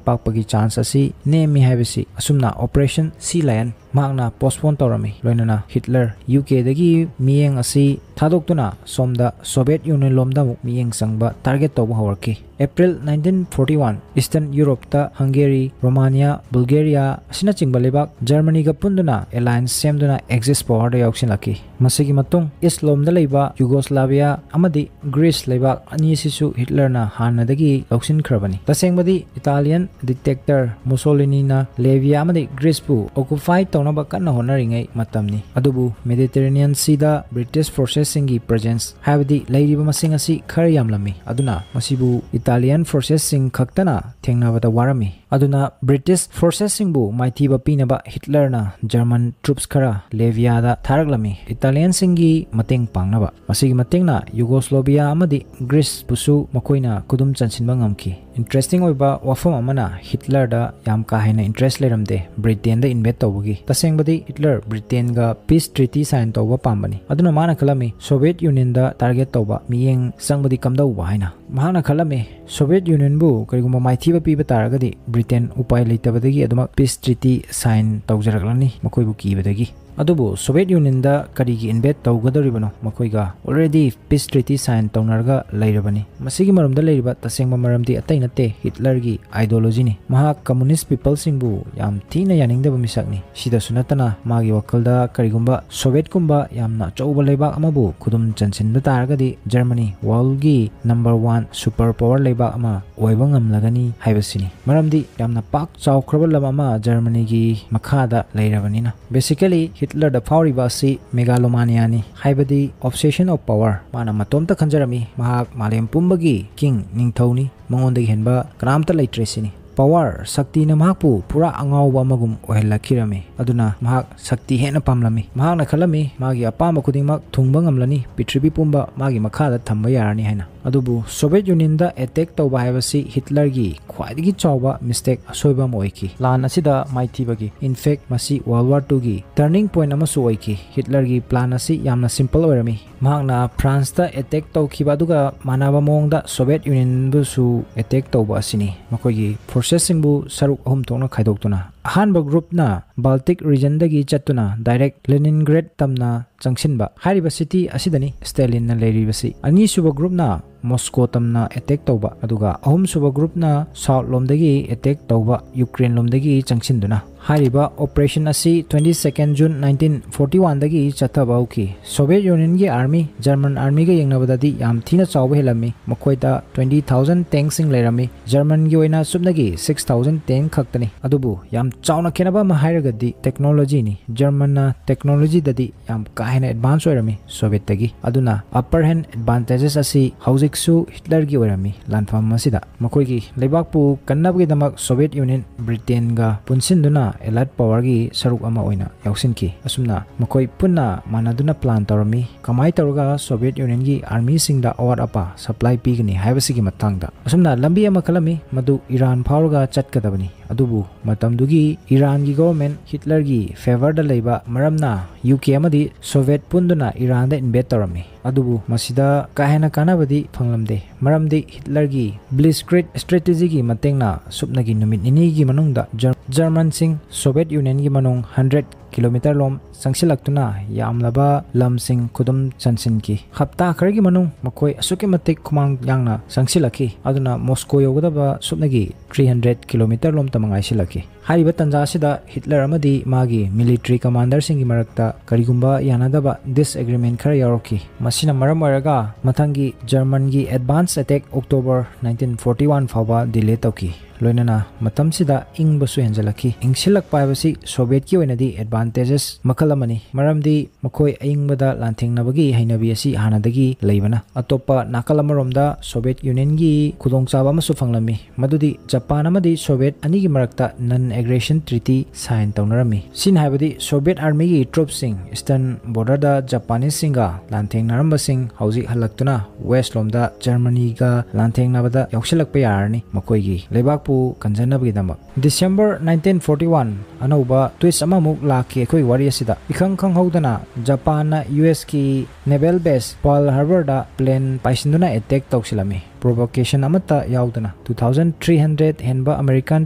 ꯄꯥꯛꯄꯒꯤ chance ꯑꯁꯤ ꯅꯦꯝꯃꯤ ꯍꯥꯏꯕꯁꯤ꯫ ꯑꯁꯨꯝꯅ Operation Sea Lion ꯃꯍꯥꯛꯅ postpone ꯇꯧꯔꯝꯃꯤ꯫ ꯂꯣꯏꯅꯅ ꯍꯤꯠꯂꯔ ꯌꯨ ꯀꯦꯗꯒꯤ ꯃꯤꯠꯌꯦꯡ ꯑꯁꯤ ꯊꯥꯗꯣꯛꯇꯨꯅ ꯁꯣꯝꯗ Soviet Union ꯂꯣꯝꯗ ꯑꯃꯨꯛ ꯃꯤꯠꯌꯦꯡ ꯆꯪꯕ target ꯇꯧꯕ ꯍꯧꯔꯛꯈꯤ꯫ April nineteen forty one, Eastern Europe ꯇ Hungary, Romania, Bulgaria ꯑꯁꯤꯅꯆꯤꯡꯕ ꯂꯩꯕꯥꯛ Germany ꯒ ꯄꯨꯟꯗꯨꯅ alliance ꯁꯦꯝꯗꯨꯅ Axis power ꯗ ꯌꯥꯎꯁꯤꯜꯂꯛꯈꯤ꯫ ꯃꯁꯤꯒꯤ ꯃꯇꯨꯡ East ꯂꯣꯝꯗ ꯂꯩꯕ Yugoslavia ꯑꯃꯗꯤ Greece ꯂꯩꯕꯥꯛ ꯑꯅꯤ ꯑꯁꯤꯁꯨ ꯍꯤꯠꯂꯔꯅ ꯍꯥꯟꯅꯗꯒꯤ ꯂꯧꯁꯤꯟꯈ꯭ꯔꯕꯅꯤ꯫ ꯇꯁꯦꯡꯕꯗꯤ Italian dictator Mussolini ꯅ Libya ꯑꯃꯗꯤ Greece ꯄꯨ occupy ꯇꯧꯅꯕ ꯀꯟꯅ ꯍꯣꯠꯅꯔꯤꯉꯩ ꯃꯇꯝꯅꯤ꯫ ꯑꯗꯨꯕꯨ Mediterranean Sea ꯗ British forces ꯁꯤꯡꯒꯤ presence, ꯍꯥꯏꯕꯗꯤ ꯂꯩꯔꯤꯕ ꯃꯁꯤꯡ ꯑꯁꯤ ꯈꯔ ꯌꯥꯝꯂꯝꯃꯤ꯫ ꯑꯗꯨꯅ ꯃꯁꯤꯕꯨ Italian forces ꯁꯤꯡ ꯈꯛꯇꯅ ꯊꯦꯡꯅꯕꯗ ꯋꯥꯔꯝꯃꯤ꯫ ꯑꯗꯨꯅ British forces ꯁꯤꯡꯕꯨ ꯃꯥꯏꯊꯤꯕ ꯄꯤꯅꯕ ꯍꯤꯠꯂꯔꯅ German troops ꯈꯔ Libya ꯗ ꯊꯥꯔꯛꯂꯝꯃꯤ, Italian ꯁꯤꯡꯒꯤ ꯃꯇꯦꯡ ꯄꯥꯡꯅꯕ꯫ ꯃꯁꯤꯒꯤ ꯃꯇꯦꯡꯅ Yugoslavia ꯑꯃꯗꯤ Greece ꯄꯨꯁꯨ ꯃꯈꯣꯏꯅ ꯈꯨꯗꯨꯝ ꯆꯟꯁꯤꯟꯕ ꯉꯝꯈꯤ꯫ Interesting ꯑꯣꯏꯕ ꯋꯥꯐꯝ ꯑꯃꯅ, ꯍꯤꯠꯂꯔꯗ ꯌꯥꯝ ꯀꯥ ꯍꯦꯟꯅ interest ꯂꯩꯔꯝꯗꯦ Britain ꯗ invade ꯇꯧꯕꯒꯤ꯫ ꯇꯁꯦꯡꯕꯗꯤ ꯍꯤꯠꯂꯔ Britain ꯒ peace treaty sign ꯇꯧꯕ ꯄꯥꯝꯕꯅꯤ꯫ ꯑꯗꯨꯅ ꯃꯥꯅ ꯈꯜꯂꯝꯃꯤ Soviet Union ꯗ target ꯇꯧꯕ, ꯃꯤꯠꯌꯦꯡ ꯆꯪꯕꯗꯤ ꯀꯝꯗꯧꯕ ꯍꯥꯏꯅ꯫ ꯃꯍꯥꯛꯅ ꯈꯜꯂꯝꯃꯤ Soviet Union ꯕꯨ ꯀꯔꯤꯒꯨꯝꯕ ꯃꯥꯏꯊꯤꯕ ꯄꯤꯕ ꯇꯥꯔꯒꯗꯤ Britain ꯎꯄꯥꯏ ꯂꯩꯇꯕꯗꯒꯤ ꯑꯗꯨꯃꯛ peace treaty sign ꯇꯧꯖꯔꯛꯂꯅꯤ, ꯃꯈꯣꯏꯕꯨ ꯀꯤꯕꯗꯒꯤ꯫ ꯑꯗꯨꯕꯨ Soviet Union ꯗ ꯀꯔꯤꯒꯤ invade ꯇꯧꯒꯗꯧꯔꯤꯕꯅꯣ? ꯃꯈꯣꯏꯒ already peace treaty sign ꯇꯧꯅꯔꯒ ꯂꯩꯔꯕꯅꯤ꯫ ꯃꯁꯤꯒꯤ ꯃꯔꯝꯗ ꯂꯩꯔꯤꯕ ꯇꯁꯦꯡꯕ ꯃꯔꯝꯗꯤ ꯑꯇꯩ ꯅꯠꯇꯦ, ꯍꯤꯠꯂꯔꯒꯤ ideology ꯅꯤ꯫ ꯃꯍꯥꯛ communist people ꯁꯤꯡꯕꯨ ꯌꯥꯝ ꯊꯤꯅ ꯌꯥꯅꯤꯡꯗꯕ ꯃꯤꯁꯛꯅꯤ꯫ ꯁꯤꯗꯁꯨ ꯅꯠꯇꯅ ꯃꯥꯒꯤ ꯋꯥꯈꯜꯗ ꯀꯔꯤꯒꯨꯝꯕ Soviet ꯀꯨꯝꯕ ꯌꯥꯝꯅ ꯑꯆꯧꯕ ꯂꯩꯕꯥꯛ ꯑꯃꯕꯨ ꯈꯨꯗꯨꯝ ꯆꯟꯁꯤꯟꯕ ꯇꯥꯔꯒꯗꯤ Germany world ꯒꯤ number one super power ꯂꯩꯕꯥꯛ ꯑꯃ ꯑꯣꯏꯕ ꯉꯝꯂꯒꯅꯤ ꯍꯥꯏꯕꯁꯤꯅꯤ꯫ ꯃꯔꯝꯗꯤ ꯌꯥꯝꯅ ꯄꯥꯛ ꯆꯥꯎꯈ꯭ꯔꯕ ꯂꯝ ꯑꯃ Germany ꯒꯤ ꯃꯈꯥꯗ ꯂꯩꯔꯕꯅꯤꯅ꯫ Basically, ꯍꯤꯠꯂꯔꯗ ꯐꯥꯎꯔꯤꯕ ꯑꯁꯤ megalomania ꯅꯤ, ꯍꯥꯏꯕꯗꯤ obsession of power꯫ ꯃꯥꯅ ꯃꯇꯣꯝꯇ ꯈꯟꯖꯔꯝꯃꯤ ꯃꯍꯥꯛ ꯃꯥꯂꯦꯝ ꯄꯨꯝꯕꯒꯤ king, ꯅꯤꯡꯊꯧꯅꯤ, ꯃꯉꯣꯟꯗꯒꯤ ꯍꯦꯟꯕ ꯀꯅꯥꯝꯇ ꯂꯩꯇ꯭ꯔꯦ ꯁꯤꯅꯤ꯫ ꯄꯋꯥꯔ, ꯁꯛꯇꯤꯅ ꯃꯍꯥꯛꯄꯨ ꯄꯨꯔꯥ ꯑꯉꯥꯎꯕ ꯑꯃꯒꯨꯝ ꯑꯣꯏꯍꯜꯂꯛꯈꯤꯔꯝꯃꯤ꯫ ꯑꯗꯨꯅ ꯃꯍꯥꯛ ꯁꯛꯇꯤ ꯍꯦꯟꯅ ꯄꯥꯝꯂꯝꯃꯤ꯫ ꯃꯍꯥꯛꯅ ꯈꯜꯂꯝꯃꯤ, ꯃꯥꯒꯤ ꯑꯄꯥꯝꯕ ꯈꯨꯗꯤꯡꯃꯛ ꯊꯨꯡꯕ ꯉꯝꯂꯅꯤ, ꯄ꯭ꯔꯤꯊꯤꯕꯤ ꯄꯨꯝꯕ ꯃꯥꯒꯤ ꯃꯈꯥꯗ ꯊꯝꯕ ꯌꯥꯔꯅꯤ ꯍꯥꯏꯅ꯫ ꯑꯗꯨꯕꯨ ꯁꯣꯚꯤꯌꯦꯠ ꯌꯨꯅꯤꯌꯟꯗ ꯑꯦꯇꯦꯛ ꯇꯧꯕ ꯍꯥꯏꯕꯁꯤ ꯍꯤꯠꯂꯔꯒꯤ ꯈ꯭ꯋꯥꯏꯗꯒꯤ ꯆꯥꯎꯕ ꯃꯤꯁꯇꯦꯛ, ꯑꯁꯣꯏꯕ ꯑꯃ ꯑꯣꯏꯈꯤ꯫ ꯂꯥꯟ ꯑꯁꯤꯗ ꯃꯥꯏꯊꯤꯕꯒꯤ, in fact, ꯃꯁꯤ World War Two ꯒꯤ turning point ꯑꯃꯁꯨ ꯑꯣꯏꯈꯤ꯫ ꯍꯤꯠꯂꯔꯒꯤ ꯄ꯭ꯂꯥꯟ ꯑꯁꯤ ꯌꯥꯝꯅ ꯁꯤꯝꯄꯜ ꯑꯣꯏꯔꯝꯃꯤ꯫ ꯃꯍꯥꯛꯅ ꯐ꯭ꯔꯥꯟꯁꯇ ꯑꯦꯇꯦꯛ ꯇꯧꯈꯤꯕ ꯑꯗꯨꯒ ꯃꯥꯟꯅꯕ ꯃꯑꯣꯡꯗ ꯁꯣꯚꯤꯌꯦꯠ ꯌꯨꯅꯤꯌꯟꯕꯨꯁꯨ ꯑꯦꯇꯦꯛ ꯇꯧꯕ ꯑꯁꯤꯅꯤ꯫ ꯃꯈꯣꯏꯒꯤ ꯐꯣꯔꯁꯦꯁꯁꯤꯡꯕꯨ ꯁꯔꯨꯛ ꯑꯍꯨꯝ ꯊꯣꯛꯅ ꯈꯥꯏꯗꯣꯛꯇꯨꯅ, ꯑꯍꯥꯟꯕ ꯒ꯭ꯔꯨꯞꯅ ꯕꯥꯜꯇꯤꯛ ꯔꯤꯖꯟꯗꯒꯤ ꯆꯠꯇꯨꯅ ꯗꯥꯏꯔꯦꯛ ꯂꯦꯅꯤꯟꯒ꯭ꯔꯦꯗ ꯇꯝꯅ ꯆꯪꯁꯤꯟꯕ꯫ ꯍꯥꯏꯔꯤꯕ ꯁꯤꯇꯤ ꯑꯁꯤꯗꯅꯤ ꯁ꯭ꯇꯦꯂꯤꯟꯅ ꯂꯩꯔꯤꯕꯁꯤ꯫ ꯑꯅꯤꯁꯨꯕ ꯒ꯭ꯔꯨꯞꯅ ꯃꯣꯁꯀꯣ ꯇꯝꯅ ꯑꯦꯇꯦꯛ ꯇꯧꯕ, ꯑꯗꯨꯒ ꯑꯍꯨꯝꯁꯨꯕ ꯒ꯭ꯔꯨꯞꯅ ꯁꯥꯎꯠ ꯂꯣꯝꯗꯒꯤ ꯑꯦꯇꯦꯛ ꯇꯧꯕ, ꯌꯨꯀ꯭ꯔꯦꯟ ꯂꯣꯝꯗꯒꯤ ꯆꯪꯁꯤꯟꯗꯨꯅ꯫ ꯍꯥꯏꯔꯤꯕ ꯑꯣꯄꯔꯦꯁꯟ ꯑꯁꯤ twenty second June nineteen forty one ꯗꯒꯤ ꯆꯠꯊꯕ ꯍꯧꯈꯤ꯫ ꯁꯣꯚꯤꯌꯦꯠ ꯌꯨꯅꯤꯌꯟꯒꯤ ꯑꯥꯔꯃꯤ ꯖꯔꯃꯟ ꯑꯥꯔꯃꯤꯒ ꯌꯦꯡꯅꯕꯗꯗꯤ ꯌꯥꯝ ꯊꯤꯅ ꯆꯥꯎꯕ ꯍꯦꯜꯂꯝꯃꯤ꯫ ꯃꯈꯣꯏꯗ twenty thousand ꯇꯦꯡꯛꯁꯤꯡ ꯂꯩꯔꯝꯃꯤ꯫ ꯖꯔꯃꯟꯒꯤ ꯑꯣꯏꯅ ꯁꯨꯞꯅꯒꯤ six thousand ꯇꯦꯡꯛ ꯈꯛꯇꯅꯤ꯫ ꯑꯗꯨꯕꯨ ꯌꯥꯝ ꯆꯥꯎꯅ ꯈꯦꯠꯅꯕ ꯑꯃ ꯍꯥꯏꯔꯒꯗꯤ ꯇꯦꯛꯅꯣꯂꯣꯖꯤꯅꯤ꯫ ꯖꯔꯃꯟꯅ ꯇꯦꯛꯅꯣꯂꯣꯖꯤꯗꯗꯤ ꯌꯥꯝ ꯀꯥ ꯍꯦꯟꯅ ꯑꯦꯗꯚꯥꯟꯁ ꯑꯣꯏꯔꯝꯃꯤ ꯁꯣꯚꯤꯌꯦꯠꯇꯒꯤ꯫ ꯑꯗꯨꯅ ꯑꯄꯔ ꯍꯦꯟ ꯑꯦꯗꯚꯥꯟꯇꯦꯖꯦꯁ ꯑꯁꯤ ꯍꯧꯖꯤꯛꯁꯨ ꯍꯤꯠꯂꯔꯒꯤ ꯑꯣꯏꯔꯝꯃꯤ꯫ ꯂꯥꯟꯐꯝ ꯑꯁꯤꯗ ꯃꯈꯣꯏꯒꯤ ꯂꯩꯕꯥꯛꯄꯨ ꯀꯟꯅꯕꯒꯤꯗꯃꯛ ꯁꯣꯚꯤꯌꯦꯠ ꯌꯨꯅꯤꯌꯟ ꯕ꯭ꯔꯤꯇꯦꯟꯒ ꯄꯨꯟꯁꯤꯟꯗꯨꯅ ꯑꯦꯂꯥꯏꯠ ꯄꯋꯥꯔꯒꯤ ꯁꯔꯨꯛ ꯑꯃ ꯑꯣꯏꯅ ꯌꯥꯎꯁꯤꯟꯈꯤ꯫ ꯑꯁꯨꯝꯅ ꯃꯈꯣꯏ ꯄꯨꯟꯅ ꯃꯥꯟꯅꯗꯨꯅ ꯄ꯭ꯂꯥꯟ ꯇꯧꯔꯝꯃꯤ, ꯀꯃꯥꯏꯅ ꯇꯧꯔꯒ ꯁꯣꯚꯤꯌꯦꯠ ꯌꯨꯅꯤꯌꯟꯒꯤ ꯑꯥꯔꯃꯤꯁꯤꯡꯗ ꯑꯋꯥꯠ ꯑꯄꯥ ꯁꯄ꯭ꯂꯥꯏ ꯄꯤꯒꯅꯤ ꯍꯥꯏꯕꯁꯤꯒꯤ ꯃꯇꯥꯡꯗ꯫ ꯑꯁꯨꯝꯅ ꯂꯝꯕꯤ ꯑꯃ ꯈꯜꯂꯝꯃꯤ, ꯃꯗꯨ ꯏꯔꯥꯟ ꯐꯥꯎꯔꯒ ꯆꯠꯀꯗꯕꯅꯤ꯫ ꯑꯗꯨꯕꯨ ꯃꯇꯝꯗꯨꯒꯤ ꯏꯔꯥꯟꯒꯤ ꯒꯣꯚꯔꯟꯃꯦꯟꯠ ꯍꯤꯠꯂꯔꯒꯤ ꯐꯦꯚꯔꯗ ꯂꯩꯕ ꯃꯔꯝꯅ ꯌꯨ ꯀꯦ ꯑꯃꯗꯤ ꯁꯣꯚꯤꯌꯦꯠ ꯄꯨꯟꯗꯨꯅ ꯏꯔꯥꯟꯗ ꯏꯟꯚꯦꯗ ꯇꯧꯔꯝꯃꯤ꯫ ꯑꯗꯨꯕꯨ ꯃꯁꯤꯗ ꯀꯥ ꯍꯦꯟꯅ ꯀꯥꯟꯅꯕꯗꯤ ꯐꯪꯂꯝꯗꯦ, ꯃꯔꯝꯗꯤ ꯍꯤꯠꯂꯔꯒꯤ ꯕ꯭ꯂꯤꯁꯀ꯭ꯔꯤꯠ ꯁ꯭ꯇ꯭ꯔꯦꯇꯦꯖꯤꯒꯤ ꯃꯇꯦꯡꯅ ꯁꯨꯞꯅꯒꯤ ꯅꯨꯃꯤꯠ ꯅꯤꯅꯤꯒꯤ ꯃꯅꯨꯡꯗ ꯖꯔ-, ꯖꯔꯃꯟꯁꯤꯡ ꯁꯣꯚꯤꯌꯦꯠ ꯌꯨꯅꯤꯌꯟꯒꯤ ꯃꯅꯨꯡ ꯍꯟꯗ꯭ꯔꯦꯠ ꯀꯤꯂꯣꯃꯤꯇꯔ ꯂꯣꯝ ꯆꯪꯁꯤꯜꯂꯛꯇꯨꯅ ꯌꯥꯝꯂꯕ ꯂꯝꯁꯤꯡ ꯈꯨꯗꯨꯝ ꯆꯟꯁꯤꯟꯈꯤ꯫ ꯍꯞꯇꯥ ꯈꯔꯒꯤ ꯃꯅꯨꯡ ꯃꯈꯣꯏ ꯑꯁꯨꯛꯀꯤ ꯃꯇꯤꯛ ꯈꯨꯃꯥꯡ ꯌꯥꯡꯅ ꯆꯪꯁꯤꯜꯂꯛꯈꯤ꯫ ꯑꯗꯨꯅ ꯃꯣꯁꯀꯣ ꯌꯧꯒꯗꯕ ꯁꯨꯞꯅꯒꯤ three hundred kilometer ꯂꯣꯝꯇ ꯃꯉꯥꯏꯁꯤꯜꯂꯛꯈꯤ꯫ ꯍꯥꯏꯔꯤꯕ ꯇꯥꯟꯖꯥ ꯑꯁꯤꯗ ꯍꯤꯠꯂꯔ ꯑꯃꯗꯤ ꯃꯥꯒꯤ ꯃꯤꯂꯤꯇꯔꯤ ꯀꯃꯥꯟꯗꯔꯁꯤꯡꯒꯤ ꯃꯔꯛꯇ ꯀꯔꯤꯒꯨꯝꯕ ꯌꯥꯅꯗꯕ, ꯗꯤꯁꯑꯦꯒ꯭ꯔꯤꯃꯦꯟ, ꯈꯔ ꯌꯥꯎꯔꯛꯈꯤ꯫ ꯃꯁꯤꯅ ꯃꯔꯝ ꯑꯣꯏꯔꯒ ꯃꯊꯪꯒꯤ ꯖꯔꯃꯟꯒꯤ advance attack October nineteen forty one ꯐꯥꯎꯕ ꯗꯤꯂꯦ ꯇꯧꯈꯤ꯫ ꯂꯣꯏꯅꯅ ꯃꯇꯝꯁꯤꯗ ꯏꯪꯕꯁꯨ ꯍꯦꯟꯖꯜꯂꯛꯈꯤ꯫ ꯏꯪꯁꯤꯜꯂꯛꯄ ꯍꯥꯏꯕꯁꯤ ꯁꯣꯚꯤꯌꯦꯠꯀꯤ ꯑꯣꯏꯅꯗꯤ advantages ꯃꯈꯜ ꯑꯃꯅꯤ, ꯃꯔꯝꯗꯤ ꯃꯈꯣꯏ ꯑꯏꯪꯕꯗ ꯂꯥꯟꯊꯦꯡꯅꯕꯒꯤ ꯍꯩꯅꯕꯤ ꯑꯁꯤ ꯍꯥꯟꯅꯗꯒꯤ ꯂꯩꯕꯅ꯫ ꯑꯇꯣꯞꯄ ꯅꯥꯀꯜ ꯑꯃꯔꯣꯝꯗ ꯁꯣꯚꯤꯌꯦꯠ ꯌꯨꯅꯤꯌꯟꯒꯤ ꯈꯨꯗꯣꯡꯆꯥꯕ ꯑꯃꯁꯨ ꯐꯪꯂꯝꯃꯤ, ꯃꯗꯨꯗꯤ ꯖꯄꯥꯟ ꯑꯃꯗꯤ ꯁꯣꯚꯤꯌꯦꯠ ꯑꯅꯤꯒꯤ ꯃꯔꯛꯇ non aggression treaty sign ꯇꯧꯅꯔꯝꯃꯤ꯫ ꯁꯤꯅ ꯍꯥꯏꯕꯗꯤ ꯁꯣꯚꯤꯌꯦꯠ ꯑꯥꯔꯃꯤꯒꯤ ꯇ꯭ꯔꯨꯞꯁꯤꯡ ꯏꯁꯇꯔꯟ ꯕꯣꯔꯗꯔꯗ ꯖꯄꯥꯅꯤꯁꯁꯤꯡꯒ ꯂꯥꯟꯊꯦꯡꯅꯔꯝꯕꯁꯤꯡ ꯍꯧꯖꯤꯛ ꯍꯜꯂꯛꯇꯨꯅ ꯋꯦꯁꯂꯣꯝꯗ ꯖꯔꯃꯅꯤꯒ ꯂꯥꯟꯊꯦꯡꯅꯕꯗ ꯌꯥꯎꯁꯤꯜꯂꯛꯄ ꯌꯥꯔꯅꯤ, ꯃꯈꯣꯏꯒꯤ ꯂꯩꯕꯥꯛꯄꯨ ꯀꯟꯖꯅꯕꯒꯤꯗꯃꯛ꯫ December nineteen forty one, ꯑꯅꯧꯕ twist ꯑꯃꯃꯨꯛ ꯂꯥꯛꯈꯤ ꯑꯩꯈꯣꯏ ꯋꯥꯔꯤ ꯑꯁꯤꯗ꯫ ꯏꯈꯪ ꯈꯪꯍꯧꯗꯅ ꯖꯄꯥꯟꯅ ꯌꯨ ꯑꯦꯁꯀꯤ naval base Pearl Harborꯗ plane ꯄꯥꯏꯁꯤꯟꯗꯨꯅ attack ꯇꯧꯁꯤꯜꯂꯝꯃꯤ, provocation ꯑꯃꯠꯇ ꯌꯥꯎꯗꯅ꯫ Two thousand three hundred ꯍꯦꯟꯕ American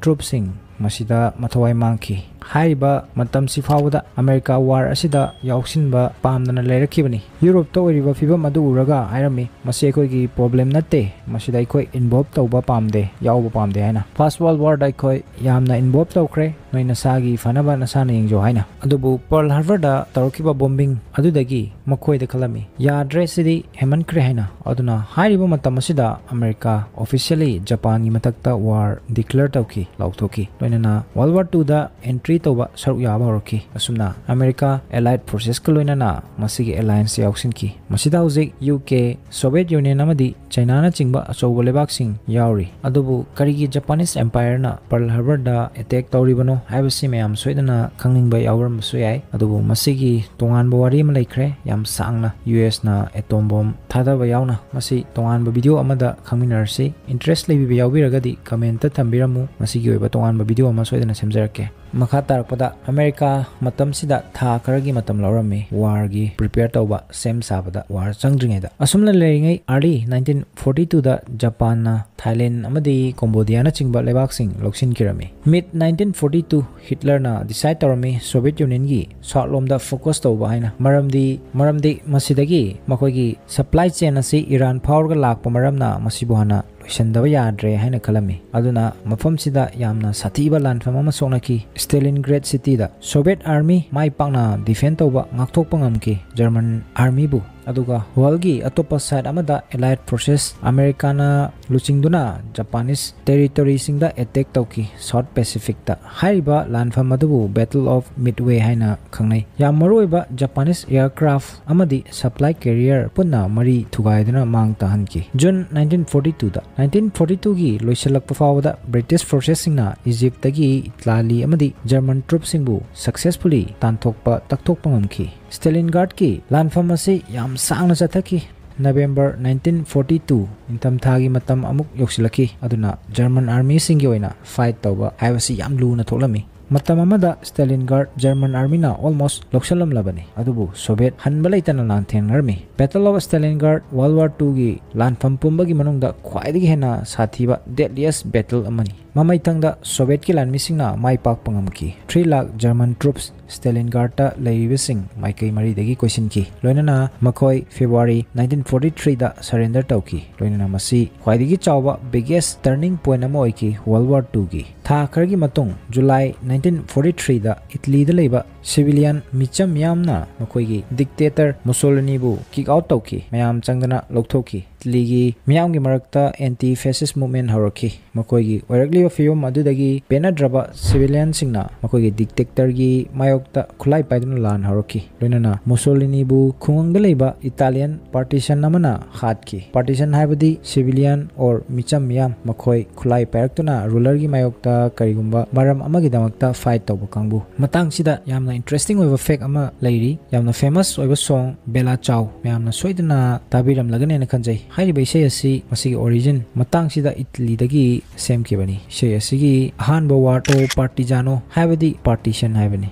ꯇ꯭ꯔꯨꯞꯁꯤꯡ ꯃꯁꯤꯗ ꯃꯊꯋꯥꯏ ꯃꯥꯡꯈꯤ꯫ ꯍꯥꯏꯔꯤꯕ ꯃꯇꯝꯁꯤ ꯐꯥꯎꯕꯗ ꯑꯃꯦꯔꯤꯀꯥ war ꯑꯁꯤꯗ ꯌꯥꯎꯁꯤꯟꯕ ꯄꯥꯝꯗꯅ ꯂꯩꯔꯛꯈꯤꯕꯅꯤ꯫ ꯌꯨꯔꯣꯞꯇ ꯑꯣꯏꯔꯤꯕ ꯐꯤꯕꯝ ꯑꯗꯨ ꯎꯔꯒ ꯍꯥꯏꯔꯝꯃꯤ, "ꯃꯁꯤ ꯑꯩꯈꯣꯏꯒꯤ problem ꯅꯠꯇꯦ, ꯃꯁꯤꯗ ꯑꯩꯈꯣꯏ involve ꯇꯧꯕ ꯄꯥꯝꯗꯦ, ꯌꯥꯎꯕ ꯄꯥꯝꯗꯦ" ꯍꯥꯏꯅ꯫ First World Warꯗ ꯑꯩꯈꯣꯏ ꯌꯥꯝꯅ involve ꯇꯧꯈ꯭ꯔꯦ, ꯅꯣꯏ ꯅꯁꯥꯒꯤ ꯐꯅꯕ ꯅꯁꯥꯅ ꯌꯦꯡꯖꯧ ꯍꯥꯏꯅ꯫ ꯑꯗꯨꯕꯨ Pearl Harborꯗ ꯇꯧꯔꯛꯈꯤꯕ bombing ꯑꯗꯨꯗꯒꯤ ꯃꯈꯣꯏꯗ ꯈꯜꯂꯝꯃꯤ, "ꯌꯥꯗ꯭ꯔꯦ, ꯁꯤꯗꯤ ꯍꯦꯟꯃꯟꯈ꯭ꯔꯦ" ꯍꯥꯏꯅ꯫ ꯑꯗꯨꯅ ꯍꯥꯏꯔꯤꯕ ꯃꯇꯝ ꯑꯁꯤꯗ ꯑꯃꯦꯔꯤꯀꯥ officially ꯖꯄꯥꯟꯒꯤ ꯃꯊꯛꯇ war declare ꯇꯧꯈꯤ, ꯂꯥꯎꯊꯣꯛꯈꯤ꯫ ꯂꯣꯏꯅꯅ World War Twoꯗ entry ꯇꯧꯕ ꯁꯔꯨꯛ ꯌꯥꯕ ꯍꯧꯔꯛꯈꯤ꯫ ꯑꯁꯨꯝꯅ ꯑꯃꯦꯔꯤꯀꯥ allied forcesꯀ ꯂꯣꯏꯅꯅ ꯃꯁꯤꯒꯤ alliance ꯌꯥꯎꯁꯤꯟꯈꯤ꯫ ꯃꯁꯤꯗ ꯍꯧꯖꯤꯛ ꯌꯨ ꯀꯦ, Soviet Union ꯑꯃꯗꯤ ꯆꯩꯅꯥꯅꯆꯤꯡꯕ ꯑꯆꯧꯕ ꯂꯩꯕꯥꯛꯁꯤꯡ ꯌꯥꯎꯔꯤ꯫ ꯑꯗꯨꯕꯨ ꯀꯔꯤꯒꯤ Japanese Empireꯅ Pearl Harborꯗ attack ꯇꯧꯔꯤꯕꯅꯣ ꯍꯥꯏꯕꯁꯤ ꯃꯌꯥꯝ ꯁꯣꯏꯗꯅ ꯈꯪꯅꯤꯡꯕ ꯌꯥꯎꯔꯝꯕꯁꯨ ꯌꯥꯏ꯫ ꯑꯗꯨꯕꯨ ꯃꯁꯤꯒꯤ ꯇꯣꯉꯥꯟꯕ ꯋꯥꯔꯤ ꯑꯃ ꯂꯩꯈ꯭ꯔꯦ꯫ ꯌꯥꯝ ꯁꯥꯡꯅ ꯌꯨ ꯑꯦꯁꯅ atom bomb ꯊꯥꯗꯕ ꯌꯥꯎꯅ꯫ ꯃꯁꯤ ꯇꯣꯉꯥꯟꯕ video ꯑꯃꯗ ꯈꯪꯃꯤꯟꯅꯔꯁꯤ꯫ Interest ꯂꯩꯕꯤꯕ ꯌꯥꯎꯕꯤꯔꯒꯗꯤ commentꯇ ꯊꯝꯕꯤꯔꯝꯃꯨ꯫ ꯃꯁꯤꯒꯤ ꯑꯣꯏꯕ ꯇꯣꯉꯥꯟꯕ video ꯑꯃ ꯁꯣꯏꯗꯅ ꯁꯦꯝꯖꯔꯛꯀꯦ꯫ ꯃꯈꯥ ꯇꯥꯔꯛꯄꯗ ꯑꯃꯦꯔꯤꯀꯥ ꯃꯇꯝꯁꯤꯗ ꯊꯥ ꯈꯔꯒꯤ ꯃꯇꯝ ꯂꯧꯔꯝꯃꯤ warꯒꯤ prepare ꯇꯧꯕ, ꯁꯦꯝ ꯁꯥꯕꯗ꯫ War ꯆꯪꯗ꯭ꯔꯤꯉꯩꯗ꯫ ꯑꯁꯨꯝꯅ ꯂꯩꯔꯤꯉꯩ early nineteen forty twoꯗ ꯖꯄꯥꯟꯅ ꯊꯥꯏꯂꯦꯟ ꯑꯃꯗꯤ ꯀꯣꯝꯕꯣꯗꯤꯌꯥꯅꯆꯤꯡꯕ ꯂꯩꯕꯥꯛꯁꯤꯡ ꯂꯧꯁꯤꯟꯈꯤꯔꯝꯃꯤ꯫ Mid nineteen forty two Hitlerꯅ decide ꯇꯧꯔꯝꯃꯤ Soviet Unionꯒꯤ south ꯂꯣꯝꯗ focus ꯇꯧꯕ ꯍꯥꯏꯅ꯫ ꯃꯔꯝꯗꯤ, ꯃꯔꯝꯗꯤ ꯃꯁꯤꯗꯒꯤ ꯃꯈꯣꯏꯒꯤ supply chain ꯑꯁꯤ ꯏꯔꯥꯟ ꯐꯥꯎꯔꯒ ꯂꯥꯛꯄ ꯃꯔꯝꯅ ꯃꯁꯤꯕꯨ ꯍꯥꯟꯅ ꯂꯣꯏꯁꯤꯟꯗꯕ ꯌꯥꯗ꯭ꯔꯦ ꯍꯥꯏꯅ ꯈꯜꯂꯝꯃꯤ꯫ ꯑꯗꯨꯅ ꯃꯐꯝꯁꯤꯗ ꯌꯥꯝꯅ ꯁꯥꯊꯤꯕ ꯂꯥꯟꯐꯝ ꯑꯃ ꯁꯣꯛꯅꯈꯤ꯫ Stalingrad cityꯗ Soviet Army ꯃꯥꯏ ꯄꯥꯛꯅ defend ꯇꯧꯕ, ꯉꯥꯛꯊꯣꯛꯄ ꯉꯝꯈꯤ German Armyꯕꯨ꯫ ꯑꯗꯨꯒ ꯋꯥꯔꯜꯒꯤ ꯑꯇꯣꯞꯄ ꯁꯥꯏꯠ ꯑꯃꯗ Allied Forces Americaꯅ ꯂꯨꯆꯤꯡꯗꯨꯅ Japanese territoryꯁꯤꯡꯗ attack ꯇꯧꯈꯤ, South Pacificꯇ꯫ ꯍꯥꯏꯔꯤꯕ ꯂꯥꯟꯐꯝ ꯑꯗꯨꯕꯨ Battle of Midway ꯍꯥꯏꯅ ꯈꯪꯅꯩ꯫ ꯌꯥꯝ ꯃꯔꯨꯑꯣꯏꯕ Japanese aircraft ꯑꯃꯗꯤ supply carrier ꯄꯨꯟꯅ ꯃꯔꯤ ꯊꯨꯒꯥꯏꯗꯨꯅ ꯃꯥꯡ ꯇꯥꯛꯍꯟꯈꯤ꯫ June nineteen forty twoꯗ, nineteen forty twoꯒꯤ ꯂꯣꯏꯁꯤꯜꯂꯛꯄ ꯐꯥꯎꯕꯗ British forcesꯁꯤꯡꯅ Egyptꯇꯒꯤ Italy ꯑꯃꯗꯤ German troopꯁꯤꯡꯕꯨ successfully ꯇꯥꯟꯊꯣꯛꯄ, ꯇꯛꯊꯣꯛꯄ ꯉꯝꯈꯤ꯫ Stalingradꯀꯤ ꯂꯥꯟꯐꯝ ꯑꯁꯤ ꯌꯥꯝ ꯁꯥꯡꯅ ꯆꯠꯊꯈꯤ꯫ November nineteen forty two, ꯅꯤꯡꯊꯝꯊꯥꯒꯤ ꯃꯇꯝ ꯑꯃꯨꯛ ꯌꯧꯁꯤꯜꯂꯛꯈꯤ, ꯑꯗꯨꯅ German armyꯁꯤꯡꯒꯤ ꯑꯣꯏꯅ fight ꯇꯧꯕ ꯍꯥꯏꯕꯁꯤ ꯌꯥꯝ ꯂꯨꯅ ꯊꯣꯛꯂꯝꯃꯤ꯫ ꯃꯇꯝ ꯑꯃꯗ Stalingrad German armyꯅ almost ꯂꯧꯁꯤꯜꯂꯝꯂꯕꯅꯤ, ꯑꯗꯨꯕꯨ Soviet ꯍꯟꯕ ꯂꯩꯇꯅ ꯂꯥꯟꯊꯦꯡꯅꯔꯝꯃꯤ꯫ Battle of Stalingrad World War twoꯒꯤ ꯂꯥꯟꯐꯝ ꯄꯨꯝꯕꯒꯤ ꯃꯅꯨꯡꯗ ꯈ꯭ꯋꯥꯏꯗꯒꯤ ꯍꯦꯟꯅ ꯁꯥꯊꯤꯕ, deadliest battle ꯑꯃꯅꯤ꯫ ꯃꯃꯩꯊꯪꯗ Sovietꯀꯤ ꯂꯥꯟꯃꯤꯁꯤꯡꯅ ꯃꯥꯏ ꯄꯥꯛꯄ ꯉꯝꯈꯤ꯫ Three lakh German troops Stalingradꯇ ꯂꯩꯔꯤꯕꯁꯤꯡ ꯃꯥꯏꯀꯩ ꯃꯔꯤꯗꯒꯤ ꯀꯣꯏꯁꯤꯟꯈꯤ, ꯂꯣꯏꯅꯅ ꯃꯈꯣꯏ February nineteen forty threeꯗ surrender ꯇꯧꯈꯤ꯫ ꯂꯣꯏꯅꯅ ꯃꯁꯤ ꯈ꯭ꯋꯥꯏꯗꯒꯤ ꯆꯥꯎꯕ, biggest turning point ꯑꯃ ꯑꯣꯏꯈꯤ World War twoꯒꯤ꯫ ꯊꯥ ꯈꯔꯒꯤ ꯃꯇꯨꯡ, July nineteen forty threeꯗ Italyꯗ ꯂꯩꯕ civilian ꯃꯤꯆꯝ ꯃꯤꯌꯥꯝꯅ ꯃꯈꯣꯏꯒꯤ dictator Mussoliniꯕꯨ kick out ꯇꯧꯈꯤ, ꯃꯌꯥꯝ ꯆꯪꯗꯅ ꯂꯧꯊꯣꯛꯈꯤ꯫ Italyꯒꯤ ꯃꯤꯌꯥꯝꯒꯤ ꯃꯔꯛꯇ anti fascist movement ꯍꯧꯔꯛꯈꯤ꯫ ꯃꯈꯣꯏꯒꯤ ꯑꯣꯏꯔꯛꯂꯤꯕ ꯐꯤꯕꯝ ꯑꯗꯨꯗꯒꯤ ꯄꯦꯟꯅꯗ꯭ꯔꯕ civilianꯁꯤꯡꯅ ꯃꯈꯣꯏꯒꯤ dictatorꯒꯤ ꯃꯥꯌꯣꯛꯇ ꯈꯨꯠꯂꯥꯏ ꯄꯥꯏꯗꯨꯅ ꯂꯥꯟ ꯍꯧꯔꯛꯈꯤ꯫ ꯂꯣꯏꯅꯅ Mussoliniꯕꯨ ꯈꯨꯡꯒꯪꯗ ꯂꯩꯕ Italian partisan ꯑꯃꯅ ꯍꯥꯠꯈꯤ꯫ Partisan ꯍꯥꯏꯕꯗꯤ civilian or ꯃꯤꯆꯝ ꯃꯤꯌꯥꯝ, ꯃꯈꯣꯏ ꯈꯨꯠꯂꯥꯏ ꯄꯥꯏꯔꯛꯇꯨꯅ rulerꯒꯤ ꯃꯥꯌꯣꯛꯇ ꯀꯔꯤꯒꯨꯝꯕ ꯃꯔꯝ ꯑꯃꯒꯤꯗꯃꯛꯇ fight ꯇꯧꯕ ꯀꯥꯡꯕꯨ꯫ ꯃꯇꯥꯡꯁꯤꯗ ꯌꯥꯝꯅ interesting ꯑꯣꯏꯕ fact ꯑꯃ ꯂꯩꯔꯤ꯫ ꯌꯥꯝꯅ famous ꯑꯣꯏꯕ song Bella Ciao ꯃꯌꯥꯝꯅ ꯁꯣꯏꯗꯅ ꯇꯥꯕꯤꯔꯝꯂꯒꯅꯦꯅ ꯈꯟꯖꯩ꯫ ꯍꯥꯏꯔꯤꯕ ꯏꯁꯩ ꯑꯁꯤ ꯃꯁꯤꯒꯤ origin ꯃꯇꯥꯡꯁꯤꯗ Italyꯗꯒꯤ ꯁꯦꯝꯈꯤꯕꯅꯤ꯫ ꯏꯁꯩ ꯑꯁꯤꯒꯤ ꯑꯍꯥꯟꯕ word O partigiano ꯍꯥꯏꯕꯗꯤ partisan ꯍꯥꯏꯕꯅꯤ꯫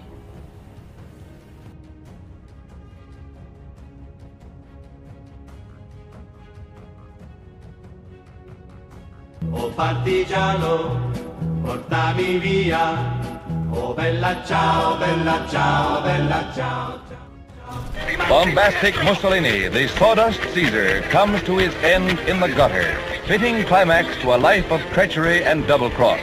Oh partigiano, portami via. Oh bella ciao, bella ciao, bella ciao. Bombastic Mussolini, the sawdust Caesar, comes to his end in the gutter, fitting climax to a life of treachery and double cross.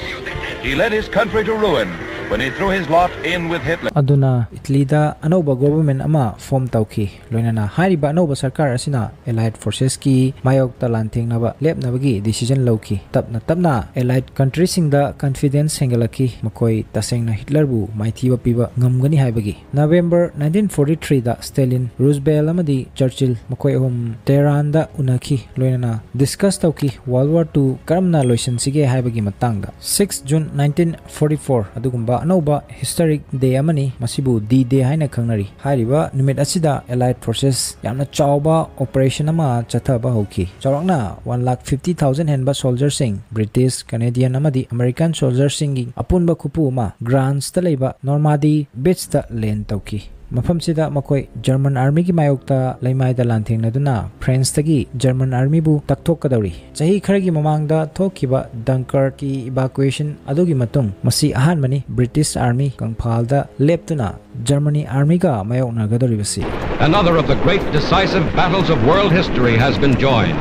He led his country to ruin, When he threw his lot in with Hitler. ꯑꯗꯨꯅ ꯏꯇꯂꯤꯗ ꯑꯅꯧꯕ government ꯑꯃ form ꯇꯧꯈꯤ꯫ ꯂꯣꯏꯅꯅ ꯍꯥꯏꯔꯤꯕ ꯑꯅꯧꯕ ꯁꯔꯀꯥꯔ ꯑꯁꯤꯅ ꯑꯦꯂꯥꯏꯠ ꯐꯣꯔꯁꯦꯁꯀꯤ ꯃꯥꯌꯣꯛꯇ ꯂꯥꯟꯊꯦꯡꯅꯕ ꯂꯦꯞꯅꯕꯒꯤ ꯗꯤꯁꯤꯖꯟ ꯂꯧꯈꯤ꯫ ꯇꯞꯅ ꯇꯞꯅ ꯑꯦꯂꯥꯏꯠ ꯀꯟꯇ꯭ꯔꯤꯁꯤꯡꯗ ꯀꯟꯐꯤꯗꯦꯟꯁ ꯍꯦꯟꯒꯠꯂꯛꯈꯤ, ꯃꯈꯣꯏ ꯇꯁꯦꯡꯅ ꯍꯤꯠꯂꯔꯕꯨ ꯃꯥꯏꯊꯤꯕ ꯄꯤꯕ ꯉꯝꯒꯅꯤ ꯍꯥꯏꯕꯒꯤ꯫ ꯅꯕꯦꯝꯕꯔ ꯅꯥꯏꯟꯇꯤꯟ ꯐꯣꯔꯇꯤ ꯊ꯭ꯔꯤꯗ ꯁ꯭ꯇꯦꯂꯤꯟ, ꯔꯨꯖꯕꯦꯜ ꯑꯃꯗꯤ ꯆꯔꯆꯤꯜ ꯃꯈꯣꯏ ꯑꯍꯨꯝ ꯇꯦꯍꯔꯥꯟꯗ ꯎꯅꯈꯤ꯫ ꯂꯣꯏꯅꯅ ꯗꯤꯁꯀꯁ ꯇꯧꯈꯤ ꯋꯥꯔꯜ ꯋꯥꯔ ꯇꯨ ꯀꯔꯝꯅ ꯂꯣꯏꯁꯤꯟꯁꯤꯒꯦ ꯍꯥꯏꯕꯒꯤ ꯃꯇꯥꯡꯗ꯫ Six June nineteen forty four ꯑꯗꯨꯒꯨꯝꯕ ꯑꯅꯧꯕ ꯍꯤꯁꯇꯣꯔꯤꯛ ꯗꯦ ꯑꯃꯅꯤ꯫ ꯃꯁꯤꯕꯨ ꯗꯤ ꯗꯦ ꯍꯥꯏꯅ ꯈꯪꯅꯔꯤ꯫ ꯍꯥꯏꯔꯤꯕ ꯅꯨꯃꯤꯠ ꯑꯁꯤꯗ ꯑꯦꯂꯥꯏꯠ ꯐꯣꯔꯁꯦꯁ ꯌꯥꯝꯅ ꯆꯥꯎꯕ ꯑꯣꯄꯔꯦꯁꯟ ꯑꯃ ꯆꯠꯊꯕ ꯍꯧꯈꯤ꯫ ꯆꯥꯎꯔꯥꯛꯅ ꯋꯥꯟ ꯂꯥꯈ ꯐꯤꯐꯇꯤ ꯊꯥꯎꯖꯟ ꯍꯦꯟꯕ ꯁꯣꯜꯖꯔꯁꯤꯡ, ꯕ꯭ꯔꯤꯇꯤꯁ, ꯀꯦꯅꯦꯗꯤꯌꯟ ꯑꯃꯗꯤ ꯑꯃꯦꯔꯤꯀꯟ ꯁꯣꯜꯖꯔꯁꯤꯡꯒꯤ ꯑꯄꯨꯟꯕ ꯈꯨꯄꯨ ꯑꯃ ꯒ꯭ꯔꯥꯟꯁꯇ ꯂꯩꯕ ꯅꯣꯔꯃꯥꯟꯗꯤ ꯕꯤꯆꯇ ꯂꯦꯟ ꯇꯧꯈꯤ꯫ ꯃꯐꯝꯁꯤꯗ ꯃꯈꯣꯏ ꯖꯔꯃꯟ ꯑꯥꯔꯃꯤꯒꯤ ꯃꯥꯌꯣꯛꯇ ꯂꯩꯃꯥꯏꯗ ꯂꯥꯟꯊꯦꯡꯅꯗꯨꯅ ꯐ꯭ꯔꯦꯟꯁꯇꯒꯤ ꯖꯔꯃꯟ ꯑꯥꯔꯃꯤꯕꯨ ꯇꯛꯊꯣꯛꯀꯗꯧꯔꯤ꯫ ꯆꯍꯤ ꯈꯔꯒꯤ ꯃꯃꯥꯡꯗ ꯊꯣꯛꯈꯤꯕ ꯗꯪꯀꯔꯀꯤ ꯏꯚꯥꯀꯨꯑꯦꯁꯟ ꯑꯗꯨꯒꯤ ꯃꯇꯨꯡ ꯃꯁꯤ ꯑꯍꯥꯟꯕꯅꯤ ꯕ꯭ꯔꯤꯇꯤꯁ ꯑꯥꯔꯃꯤ ꯀꯪꯐꯥꯜꯗ ꯂꯦꯞꯇꯨꯅ Germany ꯑꯥꯔꯃꯤꯒ ꯃꯥꯌꯣꯛꯅꯒꯗꯧꯔꯤꯕꯁꯤ꯫ Another of the great decisive battles of world history has been joined.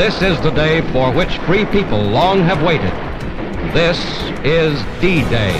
This is the day for which free people long have waited. This is D-Day.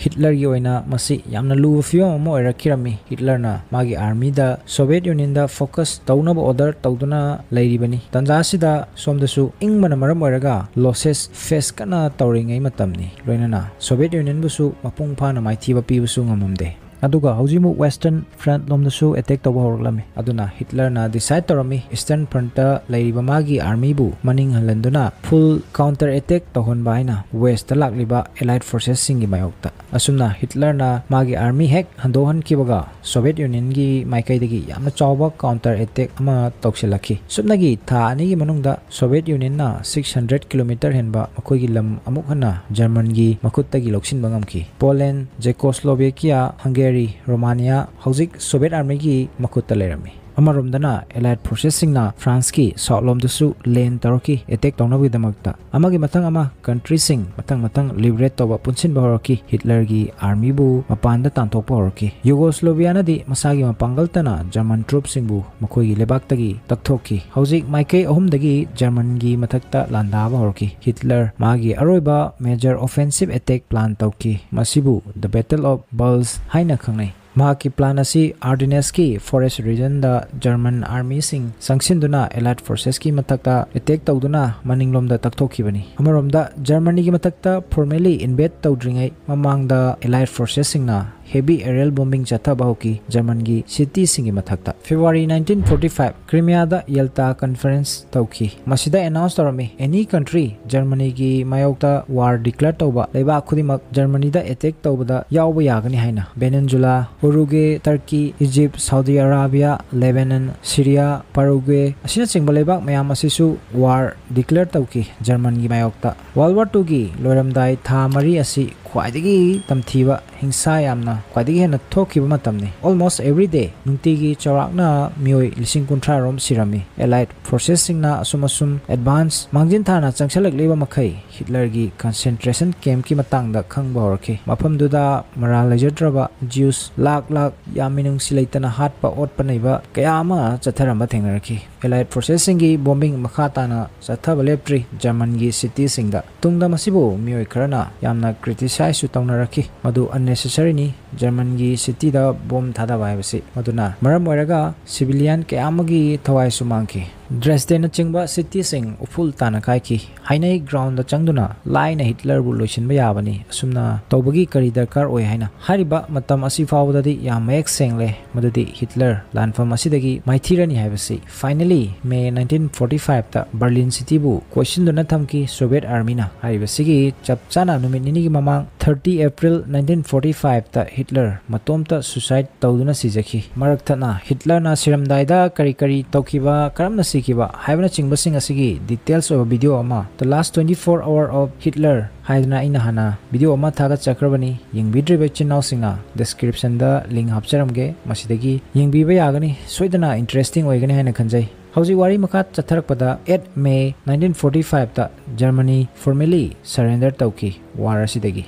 ꯍꯤꯠꯂꯔꯒꯤ ꯑꯣꯏꯅ ꯃꯁꯤ ꯌꯥꯝꯅ ꯂꯨꯕ ꯐꯤꯕꯝ ꯑꯃ ꯑꯣꯏꯔꯛꯈꯤꯔꯝꯃꯤ꯫ ꯍꯤꯠꯂꯔꯅ ꯃꯥꯒꯤ ꯑꯥꯔꯃꯤꯗ ꯁꯣꯚꯤꯌꯦꯠ ꯌꯨꯅꯤꯌꯟꯗ ꯐꯣꯀꯁ ꯇꯧꯅꯕ order ꯇꯧꯗꯨꯅ ꯂꯩꯔꯤꯕꯅꯤ꯫ ꯇꯥꯟꯖꯥ ꯑꯁꯤꯗ ꯁꯣꯝꯗꯁꯨ ꯏꯪꯕꯅ ꯃꯔꯝ ꯑꯣꯏꯔꯒ ꯂꯣꯁꯦꯁ ꯐꯦꯁ ꯀꯟꯅ ꯇꯧꯔꯤꯉꯩ ꯃꯇꯝꯅꯤ꯫ ꯂꯣꯏꯅꯅ ꯁꯣꯚꯤꯌꯦꯠ ꯌꯨꯅꯤꯌꯟꯕꯨꯁꯨ ꯃꯄꯨꯡ ꯐꯥꯅ ꯃꯥꯏꯊꯤꯕ ꯄꯤꯕꯁꯨ ꯉꯝꯃꯝꯗꯦ꯫ ꯑꯗꯨꯒ ꯍꯧꯖꯤꯛꯃꯨꯛ ꯋꯦꯁꯇꯔꯟ ꯐ꯭ꯔꯟꯠ ꯂꯣꯝꯗꯁꯨ ꯑꯦꯇꯦꯛ ꯇꯧꯕ ꯍꯧꯔꯛꯂꯝꯃꯤ꯫ ꯑꯗꯨꯅ ꯍꯤꯠꯂꯔꯅ ꯗꯤꯁꯥꯏꯗ ꯇꯧꯔꯝꯃꯤ ꯏꯁꯇꯔꯟ ꯐ꯭ꯔꯟꯠꯇ ꯂꯩꯔꯤꯕ ꯃꯥꯒꯤ ꯑꯥꯔꯃꯤꯕꯨ ꯃꯅꯤꯡ ꯍꯜꯍꯟꯗꯨꯅ ꯐꯨꯜ ꯀꯥꯎꯟꯇꯔ ꯑꯦꯇꯦꯛ ꯇꯧꯍꯟꯕ ꯍꯥꯏꯅ ꯋꯦꯁꯇ ꯂꯥꯛꯂꯤꯕ ꯑꯦꯂꯥꯏꯠ ꯐꯣꯔꯁꯦꯁꯁꯤꯡꯒꯤ ꯃꯥꯌꯣꯛꯇ꯫ ꯑꯁꯨꯝꯅ ꯍꯤꯠꯂꯔꯅ ꯃꯥꯒꯤ ꯑꯥꯔꯃꯤ ꯍꯦꯛ ꯍꯟꯗꯣꯛꯍꯟꯈꯤꯕꯒ ꯁꯣꯚꯤꯌꯦꯠ ꯌꯨꯅꯤꯌꯟꯒꯤ ꯃꯥꯏꯀꯩꯗꯒꯤ ꯌꯥꯝꯅ ꯆꯥꯎꯕ ꯀꯥꯎꯟꯇꯔ ꯑꯦꯇꯦꯛ ꯑꯃ ꯇꯧꯁꯤꯜꯂꯛꯈꯤ꯫ ꯁꯨꯞꯅꯒꯤ ꯊꯥ ꯑꯅꯤꯒꯤ ꯃꯅꯨꯡꯗ ꯁꯣꯚꯤꯌꯦꯠ ꯌꯨꯅꯤꯌꯟꯅ ꯁꯤꯛꯁ ꯍꯟꯗ꯭ꯔꯦꯠ ꯀꯤꯂꯣꯃꯤꯇꯔ ꯍꯦꯟꯕ ꯃꯈꯣꯏꯒꯤ ꯂꯝ ꯑꯃꯨꯛ ꯍꯟꯅ ꯖꯔꯃꯟꯒꯤ ꯃꯈꯨꯠꯇꯒꯤ ꯂꯧꯁꯤꯟꯕ ꯉꯝꯈꯤ꯫ ꯄꯣꯂꯦꯟ, ꯖꯦꯀꯣꯁ꯭ꯂꯣꯚꯦꯀꯤꯌꯥ, ꯍꯪꯒꯦꯔꯤ, ꯔꯣꯃꯥꯅꯤꯌꯥ ꯍꯧꯖꯤꯛ ꯁꯣꯚꯤꯌꯦꯠ ꯑꯥꯔꯃꯤꯒꯤ ꯃꯈꯨꯠꯇ ꯂꯩꯔꯝꯃꯤ꯫ ꯑꯃꯔꯣꯝꯗꯅ Allied forcesꯁꯤꯡꯅ Franceꯀꯤ south ꯂꯣꯝꯗꯁꯨ land ꯇꯧꯔꯛꯈꯤ attack ꯇꯧꯅꯕꯒꯤꯗꯃꯛꯇ꯫ ꯑꯃꯒꯤ ꯃꯊꯪ ꯑꯃ countryꯁꯤꯡ ꯃꯊꯪ ꯃꯊꯪ liberate ꯇꯧꯕ ꯄꯨꯟꯁꯤꯟꯕ ꯍꯧꯔꯛꯈꯤ꯫ Hitlerꯒꯤ armyꯕꯨ ꯃꯄꯥꯟꯗ ꯇꯥꯟꯊꯣꯛꯄ ꯍꯧꯔꯛꯈꯤ꯫ Yugoslaviaꯅꯗꯤ ꯃꯁꯥꯒꯤ ꯃꯄꯥꯡꯒꯜꯇꯅ German troopꯁꯤꯡꯕꯨ ꯃꯈꯣꯏꯒꯤ ꯂꯩꯕꯥꯛꯇꯒꯤ ꯇꯛꯊꯣꯛꯈꯤ꯫ ꯍꯧꯖꯤꯛ ꯃꯥꯏꯀꯩ ꯑꯍꯨꯝꯗꯒꯤ Germanꯒꯤ ꯃꯊꯛꯇ ꯂꯥꯟꯗꯥꯕ ꯍꯧꯔꯛꯈꯤ꯫ Hitler ꯃꯥꯒꯤ ꯑꯔꯣꯏꯕ major offensive attack plan ꯇꯧꯈꯤ꯫ ꯃꯁꯤꯕꯨ The Battle of Bulge ꯍꯥꯏꯅ ꯈꯪꯅꯩ꯫ ꯃꯍꯥꯛꯀꯤ plan ꯑꯁꯤ Ardennesꯀꯤ forest regionꯗ German armyꯁꯤꯡ ꯆꯪꯁꯤꯟꯗꯨꯅ Allied forcesꯀꯤ ꯃꯊꯛꯇ attack ꯇꯧꯗꯨꯅ ꯃꯅꯤꯡꯂꯣꯝꯗ ꯇꯛꯊꯣꯛꯈꯤꯕꯅꯤ꯫ ꯑꯃꯔꯣꯝꯗ Germanyꯒꯤ ꯃꯊꯛꯇ formally invade ꯇꯧꯗ꯭ꯔꯤꯉꯩ ꯃꯃꯥꯡꯗ Allied forcesꯁꯤꯡꯅ heavy aerial bombing ꯆꯠꯊꯕ ꯍꯧꯈꯤ Germanꯒꯤ cityꯁꯤꯡꯒꯤ ꯃꯊꯛꯇ꯫ February nineteen forty five Crimeaꯗ Yalta Conference ꯇꯧꯈꯤ꯫ ꯃꯁꯤꯗ announce ꯇꯧꯔꯝꯃꯤ, any country Germanyꯒꯤ ꯃꯥꯌꯣꯛꯇ war declare ꯇꯧꯕ ꯂꯩꯕꯥꯛ ꯈꯨꯗꯤꯡꯃꯛ Germanyꯗ attack ꯇꯧꯕꯗ ꯌꯥꯎꯕ ꯌꯥꯒꯅꯤ ꯍꯥꯏꯅ꯫ Peninsula, Uruguay, Turkey, Egypt, Saudi Arabia, Lebanon, Syria, Paraguay ꯑꯁꯤꯅꯆꯤꯡꯕ ꯂꯩꯕꯥꯛ ꯃꯌꯥꯝ ꯑꯁꯤꯁꯨ war declare ꯇꯧꯈꯤ Germanꯒꯤ ꯃꯥꯌꯣꯛꯇ꯫ World War twoꯒꯤ ꯂꯣꯏꯔꯝꯗꯥꯏ ꯊꯥ ꯃꯔꯤ ꯑꯁꯤ ꯈ꯭ꯋꯥꯏꯗꯒꯤ ꯇꯝꯊꯤꯕ, ꯍꯤꯡꯁꯥ ꯌꯥꯝꯅ ꯈ꯭ꯋꯥꯏꯗꯒꯤ ꯍꯦꯟꯅ ꯊꯣꯛꯈꯤꯕ ꯃꯇꯝꯅꯤ꯫ Almost every day ꯅꯨꯡꯇꯤꯒꯤ ꯆꯥꯎꯔꯥꯛꯅ ꯃꯤꯑꯣꯏ ꯂꯤꯁꯤꯡ ꯀꯨꯟꯊ꯭ꯔꯥ ꯔꯣꯝ ꯁꯤꯔꯝꯃꯤ꯫ Allied forcesꯁꯤꯡꯅ ꯑꯁꯨꯝ ꯑꯁꯨꯝ advance ꯃꯥꯡꯖꯤꯟ ꯊꯥꯅ ꯆꯪꯁꯤꯜꯂꯛꯂꯤꯕ ꯃꯈꯩ Hitlerꯒꯤ concentration campꯀꯤ ꯃꯇꯥꯡꯗ ꯈꯪꯕ ꯍꯧꯔꯛꯈꯤ꯫ ꯃꯐꯝꯗꯨꯗ ꯃꯔꯥꯜ ꯂꯩꯖꯗ꯭ꯔꯕ Jews ꯂꯥꯛ ꯂꯥꯛ ꯌꯥꯝꯃꯤ ꯅꯨꯡꯁꯤ ꯂꯩꯇꯅ ꯍꯥꯠꯄ ꯑꯣꯠꯄ ꯅꯩꯕ ꯀꯌꯥ ꯑꯃ ꯆꯠꯊꯔꯝꯕ ꯊꯦꯡꯅꯔꯛꯈꯤ꯫ Allied forcesꯁꯤꯡꯒꯤ bombing ꯃꯈꯥ ꯇꯥꯅ ꯆꯠꯊꯕ ꯂꯦꯞꯇ꯭ꯔꯤ Germanꯒꯤ cityꯁꯤꯡꯗ꯫ ꯇꯨꯡꯗ ꯃꯁꯤꯕꯨ ꯃꯤꯑꯣꯏ ꯈꯔꯅ ꯌꯥꯝꯅ criticizeꯁꯨ ꯇꯧꯅꯔꯛꯈꯤ, ꯃꯗꯨ unnecessaryꯅꯤ꯫ Germanꯒꯤ cityꯗ bomb ꯊꯥꯗꯕ ꯍꯥꯏꯕꯁꯤ꯫ ꯃꯗꯨꯅ ꯃꯔꯝ ꯑꯣꯏꯔꯒ civilian ꯀꯌꯥ ꯑꯃꯒꯤ ꯊꯋꯥꯏꯁꯨ ꯃꯥꯡꯈꯤ꯫ Dresdenꯅꯆꯤꯡꯕ cityꯁꯤꯡ ꯎꯐꯨꯜ ꯇꯥꯅ ꯀꯥꯏꯈꯤ꯫ ꯍꯥꯏꯅꯩ groundꯗ ꯆꯪꯗꯨꯅ ꯂꯥꯏꯅ Hitlerꯕꯨ ꯂꯣꯏꯁꯤꯟꯕ ꯌꯥꯕꯅꯤ꯫ ꯑꯁꯨꯝꯅ ꯇꯧꯕꯒꯤ ꯀꯔꯤ ꯗꯔꯀꯥꯔ ꯑꯣꯏ ꯍꯥꯏꯅ꯫ ꯍꯥꯏꯔꯤꯕ ꯃꯇꯝ ꯑꯁꯤ ꯐꯥꯎꯕꯗꯗꯤ ꯌꯥꯝ ꯃꯌꯦꯛ ꯁꯦꯡꯂꯦ ꯃꯗꯨꯗꯤ Hitler ꯂꯥꯟꯐꯝ ꯑꯁꯤꯗꯒꯤ ꯃꯥꯏꯊꯤꯔꯅꯤ ꯍꯥꯏꯕꯁꯤ꯫ Finally, May nineteen forty fiveꯇ Berlin cityꯕꯨ ꯀꯣꯏꯁꯤꯟꯗꯨꯅ ꯊꯝꯈꯤ Soviet armyꯅ꯫ ꯍꯥꯏꯔꯤꯕꯁꯤꯒꯤ ꯆꯞ ꯆꯥꯅ ꯅꯨꯃꯤꯠ ꯅꯤꯅꯤꯒꯤ ꯃꯃꯥꯡ, thirty April nineteen forty fiveꯇ Hitler ꯃꯇꯣꯝꯇ suicide ꯇꯧꯗꯨꯅ ꯁꯤꯖꯈꯤ꯫ ꯃꯔꯛ ꯊꯠꯅ Hitlerꯅ ꯁꯤꯔꯝꯗꯥꯏꯗ ꯀꯔꯤ ꯀꯔꯤ ꯇꯧꯈꯤꯕ, ꯀꯔꯝꯅ ꯁꯤ ꯈꯤꯕ ꯍꯥꯏꯕꯅꯆꯤꯡꯕꯁꯤꯡ ꯑꯁꯤꯒꯤ details ꯑꯣꯏꯕ video ꯑꯃ, The Last Twenty Four Hour of Hitler ꯍꯥꯏꯗꯅ ꯑꯩꯅ ꯍꯥꯟꯅ video ꯑꯃ ꯊꯥꯒꯠꯆꯈ꯭ꯔꯕꯅꯤ꯫ ꯌꯦꯡꯕꯤꯗ꯭ꯔꯤꯕ ꯏꯆꯤꯟ ꯏꯅꯥꯎꯁꯤꯡꯅ description ꯗ link ꯍꯥꯞꯆꯔꯝꯒꯦ, ꯃꯁꯤꯗꯒꯤ ꯌꯦꯡꯕꯤꯕ ꯌꯥꯒꯅꯤ꯫ ꯁꯣꯏꯗꯅ interesting ꯑꯣꯏꯒꯅꯤ ꯍꯥꯏꯅ ꯈꯟꯖꯩ꯫ ꯍꯧꯖꯤꯛ ꯋꯥꯔꯤ ꯃꯈꯥ ꯆꯠꯊꯔꯛꯄꯗ, eight May nineteen forty five ꯇ Germany formally surrender ꯇꯧꯈꯤ war ꯑꯁꯤꯗꯒꯤ꯫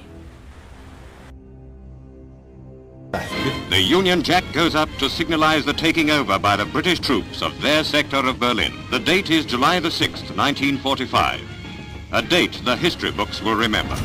The Union Jack goes up to signalize the taking over by the British troops of their sector of Berlin. The date is July the sixth, nineteen forty-five. A date the history books will remember.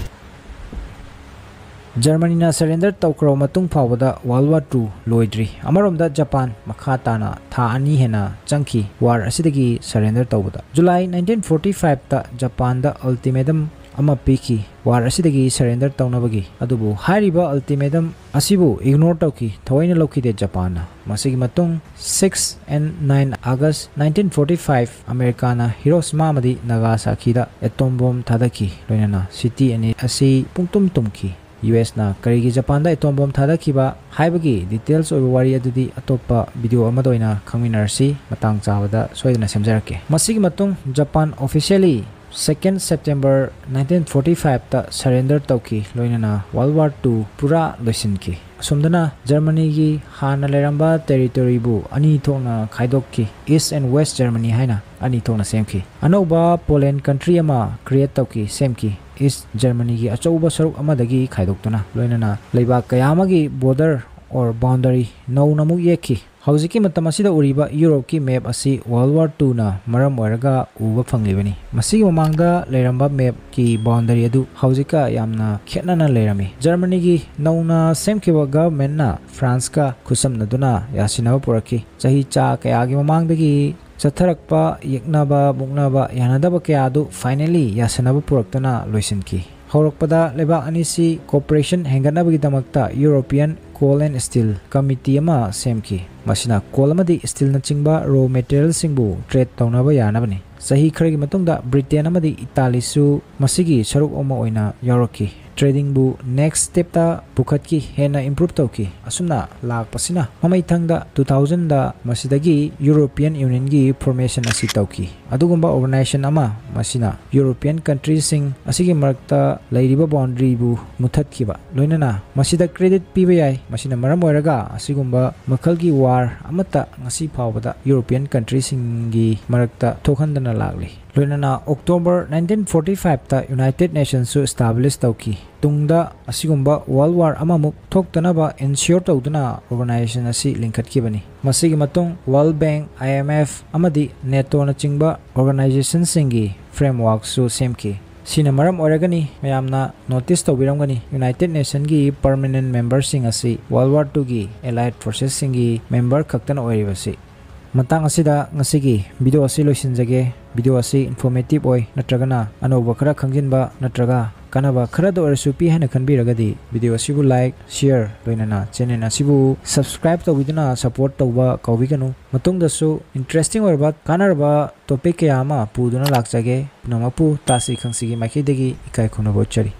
ꯖꯔꯃꯅꯤꯅ surrender ꯇꯧꯈ꯭ꯔꯕ ꯃꯇꯨꯡ ꯐꯥꯎꯕꯗ World War Two ꯂꯣꯏꯗ꯭ꯔꯤ꯫ ꯑꯃꯔꯣꯝꯗ Japan ꯃꯈꯥ ꯇꯥꯅ ꯊꯥ ꯑꯅꯤ ꯍꯦꯟꯅ ꯆꯪꯈꯤ war ꯑꯁꯤꯗꯒꯤ surrender ꯇꯧꯕꯗ꯫ July nineteen forty five ꯇ ꯖꯄꯥꯟꯗ ultimatum ꯑꯃ ꯄꯤꯈꯤ war ꯑꯁꯤꯗꯒꯤ surrender ꯇꯧꯅꯕꯒꯤ꯫ ꯑꯗꯨꯕꯨ ꯍꯥꯏꯔꯤꯕ ultimatum ꯑꯁꯤꯕꯨ ignore ꯇꯧꯈꯤ, ꯊꯑꯣꯏꯅ ꯂꯧꯈꯤꯗꯦ ꯖꯄꯥꯟꯅ꯫ ꯃꯁꯤꯒꯤ ꯃꯇꯨꯡ, six and nine August nineteen forty five, ꯑꯃꯦꯔꯤꯀꯥꯅ ꯍꯤꯔꯣꯁꯤꯃꯥ ꯑꯃꯗꯤ ꯅꯥꯒꯥꯁꯥꯀꯤꯗ atom bomb ꯊꯥꯗꯈꯤ, ꯂꯣꯏꯅꯅ city ꯑꯅꯤ ꯑꯁꯤ ꯄꯨꯡꯇꯨꯝ ꯇꯨꯝꯈꯤ꯫ ꯌꯨ ꯑꯦꯁꯅ ꯀꯔꯤꯒꯤ ꯖꯄꯥꯟꯗ atom bomb ꯊꯥꯗꯈꯤꯕ ꯍꯥꯏꯕꯒꯤ details ꯑꯣꯏꯕ ꯋꯥꯔꯤ ꯑꯗꯨꯗꯤ ꯑꯇꯣꯞꯄ video ꯑꯃꯗ ꯑꯣꯏꯅ ꯈꯪꯃꯤꯟꯅꯔꯁꯤ, ꯃꯇꯥꯡ ꯆꯥꯕꯗ ꯁꯣꯏꯗꯅ ꯁꯦꯝꯖꯔꯛꯀꯦ꯫ ꯃꯁꯤꯒꯤ ꯃꯇꯨꯡ Japan officially second September nineteen forty five ꯇ surrender ꯇꯧꯈꯤ, ꯂꯣꯏꯅꯅ World War Two ꯄꯨꯔꯥ ꯂꯣꯏꯁꯤꯟꯈꯤ꯫ ꯑꯁꯣꯝꯗꯅ ꯖꯔꯃꯅꯤꯒꯤ ꯍꯥꯟꯅ ꯂꯩꯔꯝꯕ territory ꯕꯨ ꯑꯅꯤ ꯊꯣꯛꯅ ꯈꯥꯏꯗꯣꯛꯈꯤ, East and West Germany ꯍꯥꯏꯅ ꯑꯅꯤ ꯊꯣꯛꯅ ꯁꯦꯝꯈꯤ꯫ ꯑꯅꯧꯕ Poland country ꯑꯃ create ꯇꯧꯈꯤ, ꯁꯦꯝꯈꯤ, East Germany ꯒꯤ ꯑꯆꯧꯕ ꯁꯔꯨꯛ ꯑꯃꯗꯒꯤ ꯈꯥꯏꯗꯣꯛꯇꯨꯅ, ꯂꯣꯏꯅꯅ ꯂꯩꯕꯥꯛ ꯀꯌꯥ ꯑꯃꯒꯤ border or boundary ꯅꯧꯅ ꯑꯃꯨꯛ ꯌꯦꯛꯈꯤ꯫ ꯍꯧꯖꯤꯛꯀꯤ ꯃꯇꯝ ꯑꯁꯤꯗ ꯎꯔꯤꯕ ꯌꯨꯔꯣꯞꯀꯤ map ꯑꯁꯤ World War Two ꯅ ꯃꯔꯝ ꯑꯣꯏꯔꯒ ꯎꯕ ꯐꯪꯂꯤꯕꯅꯤ꯫ ꯃꯁꯤꯒꯤ ꯃꯃꯥꯡꯗ ꯂꯩꯔꯝꯕ map ꯀꯤ boundary ꯑꯗꯨ ꯍꯧꯖꯤꯛꯀ ꯌꯥꯝꯅ ꯈꯦꯠꯅꯅ ꯂꯩꯔꯝꯃꯤ꯫ ꯖꯔꯃꯅꯤꯒꯤ ꯅꯧꯅ ꯁꯦꯝꯈꯤꯕ government ꯅ ꯐ꯭ꯔꯥꯟꯁꯀ ꯈꯨꯠꯁꯝꯅꯗꯨꯅ ꯌꯥꯁꯤꯟꯅꯕ ꯄꯨꯔꯛꯈꯤ꯫ ꯆꯍꯤ ꯆꯥ ꯀꯌꯥꯒꯤ ꯃꯃꯥꯡꯗꯒꯤ ꯆꯠꯊꯔꯛꯄ ꯌꯦꯛꯅꯕ, ꯃꯨꯛꯅꯕ, ꯌꯥꯅꯗꯕ ꯀꯌꯥ ꯑꯗꯨ finally ꯌꯥꯁꯤꯟꯅꯕ ꯄꯨꯔꯛꯇꯨꯅ ꯂꯣꯏꯁꯤꯟꯈꯤ꯫ ꯍꯧꯔꯛꯄꯗ ꯂꯩꯕꯥꯛ ꯑꯅꯤꯁꯤ cooperation ꯍꯦꯟꯒꯠꯅꯕꯒꯤꯗꯃꯛꯇ European Coal and Steel Committee ꯑꯃ ꯁꯦꯝꯈꯤ꯫ ꯃꯁꯤꯅ coal ꯑꯃꯗꯤ steelꯅꯆꯤꯡꯕ raw materialꯁꯤꯡꯕꯨ trade ꯇꯧꯅꯕ ꯌꯥꯅꯕꯅꯤ꯫ ꯆꯍꯤ ꯈꯔꯒꯤ ꯃꯇꯨꯡꯗ Britain ꯑꯃꯗꯤ Italyꯁꯨ ꯃꯁꯤꯒꯤ ꯁꯔꯨꯛ ꯑꯃ ꯑꯣꯏꯅ ꯌꯥꯎꯔꯛꯈꯤ꯫ Tradingꯕꯨ next stepꯇ ꯄꯨꯈꯠꯈꯤ, ꯍꯦꯟꯅ improve ꯇꯧꯈꯤ꯫ ꯑꯁꯨꯝꯅ ꯂꯥꯛꯄꯁꯤꯅ ꯃꯃꯩꯊꯪꯗ two thousandꯗ ꯃꯁꯤꯗꯒꯤ European Unionꯒꯤ formation ꯑꯁꯤ ꯇꯧꯈꯤ꯫ ꯑꯗꯨꯒꯨꯝꯕ organization ꯑꯃ, ꯃꯁꯤꯅ European countryꯁꯤꯡ ꯑꯁꯤꯒꯤ ꯃꯔꯛꯇ ꯂꯩꯔꯤꯕ boundaryꯕꯨ ꯃꯨꯊꯠꯈꯤꯕ, ꯂꯣꯏꯅꯅ ꯃꯁꯤꯗ credit ꯄꯤꯕ ꯌꯥꯏ꯫ ꯃꯁꯤꯅ ꯃꯔꯝ ꯑꯣꯏꯔꯒ ꯑꯁꯤꯒꯨꯝꯕ ꯃꯈꯜꯒꯤ war ꯑꯃꯠꯇ ꯉꯁꯤ ꯐꯥꯎꯕꯗ European countryꯁꯤꯡꯒꯤ ꯃꯔꯛꯇ ꯊꯣꯛꯍꯟꯗꯅ ꯂꯥꯛꯂꯤ꯫ ꯂꯣꯏꯅꯅ October nineteen forty-fiveꯇ United Nationsꯁꯨ establish ꯇꯧꯈꯤ꯫ ꯇꯨꯡꯗ ꯑꯁꯤꯒꯨꯝꯕ world war ꯑꯃꯃꯨꯛ ꯊꯣꯛꯇꯅꯕ ensure ꯇꯧꯗꯨꯅ organization ꯑꯁꯤ ꯂꯤꯡꯈꯠꯈꯤꯕꯅꯤ꯫ ꯃꯁꯤꯒꯤ ꯃꯇꯨꯡ World Bank, IMF ꯑꯃꯗꯤ NATOꯅꯆꯤꯡꯕ organizationꯁꯤꯡꯒꯤ frameworkꯁꯨ ꯁꯦꯝꯈꯤ꯫ ꯁꯤꯅ ꯃꯔꯝ ꯑꯣꯏꯔꯒꯅꯤ ꯃꯌꯥꯝꯅ notice ꯇꯧꯕꯤꯔꯝꯒꯅꯤ, United Nationꯒꯤ permanent memberꯁꯤꯡ ꯑꯁꯤ World War twoꯒꯤ allied forcesꯁꯤꯡꯒꯤ member ꯈꯛꯇꯅ ꯑꯣꯏꯔꯤꯕꯁꯤ꯫ ꯃꯇꯥꯡ ꯑꯁꯤꯗ ꯉꯁꯤꯒꯤ video ꯑꯁꯤ ꯂꯣꯏꯁꯤꯟꯖꯒꯦ꯫ Video ꯑꯁꯤ informative ꯑꯣꯏ ꯅꯠꯇ꯭ꯔꯒꯅ ꯑꯅꯧꯕ ꯈꯔ ꯈꯪꯖꯤꯟꯕ ꯅꯠꯇ꯭ꯔꯒ ꯀꯥꯟꯅꯕ ꯈꯔꯗ ꯑꯣꯏꯔꯁꯨ ꯄꯤ ꯍꯥꯏꯅ ꯈꯟꯕꯤꯔꯒꯗꯤ video ꯑꯁꯤꯕꯨ like, share, ꯂꯣꯏꯅꯅ channel ꯑꯁꯤꯕꯨ subscribe ꯇꯧꯕꯤꯗꯨꯅ support ꯇꯧꯕ ꯀꯥꯎꯕꯤꯒꯅꯨ꯫ ꯃꯇꯨꯡꯗꯁꯨ interesting ꯑꯣꯏꯔꯕ ꯀꯥꯟꯅꯔꯕ topic ꯀꯌꯥ ꯑꯃ ꯄꯨꯗꯨꯅ ꯂꯥꯛꯆꯒꯦ꯫ ꯄꯨꯝꯅꯃꯛꯄꯨ ꯇꯥꯁꯤ ꯈꯪꯁꯤꯒꯤ ꯃꯥꯏꯀꯩꯗꯒꯤ ꯏꯀꯥꯏ ꯈꯨꯝꯅꯕ ꯎꯠꯆꯔꯤ꯫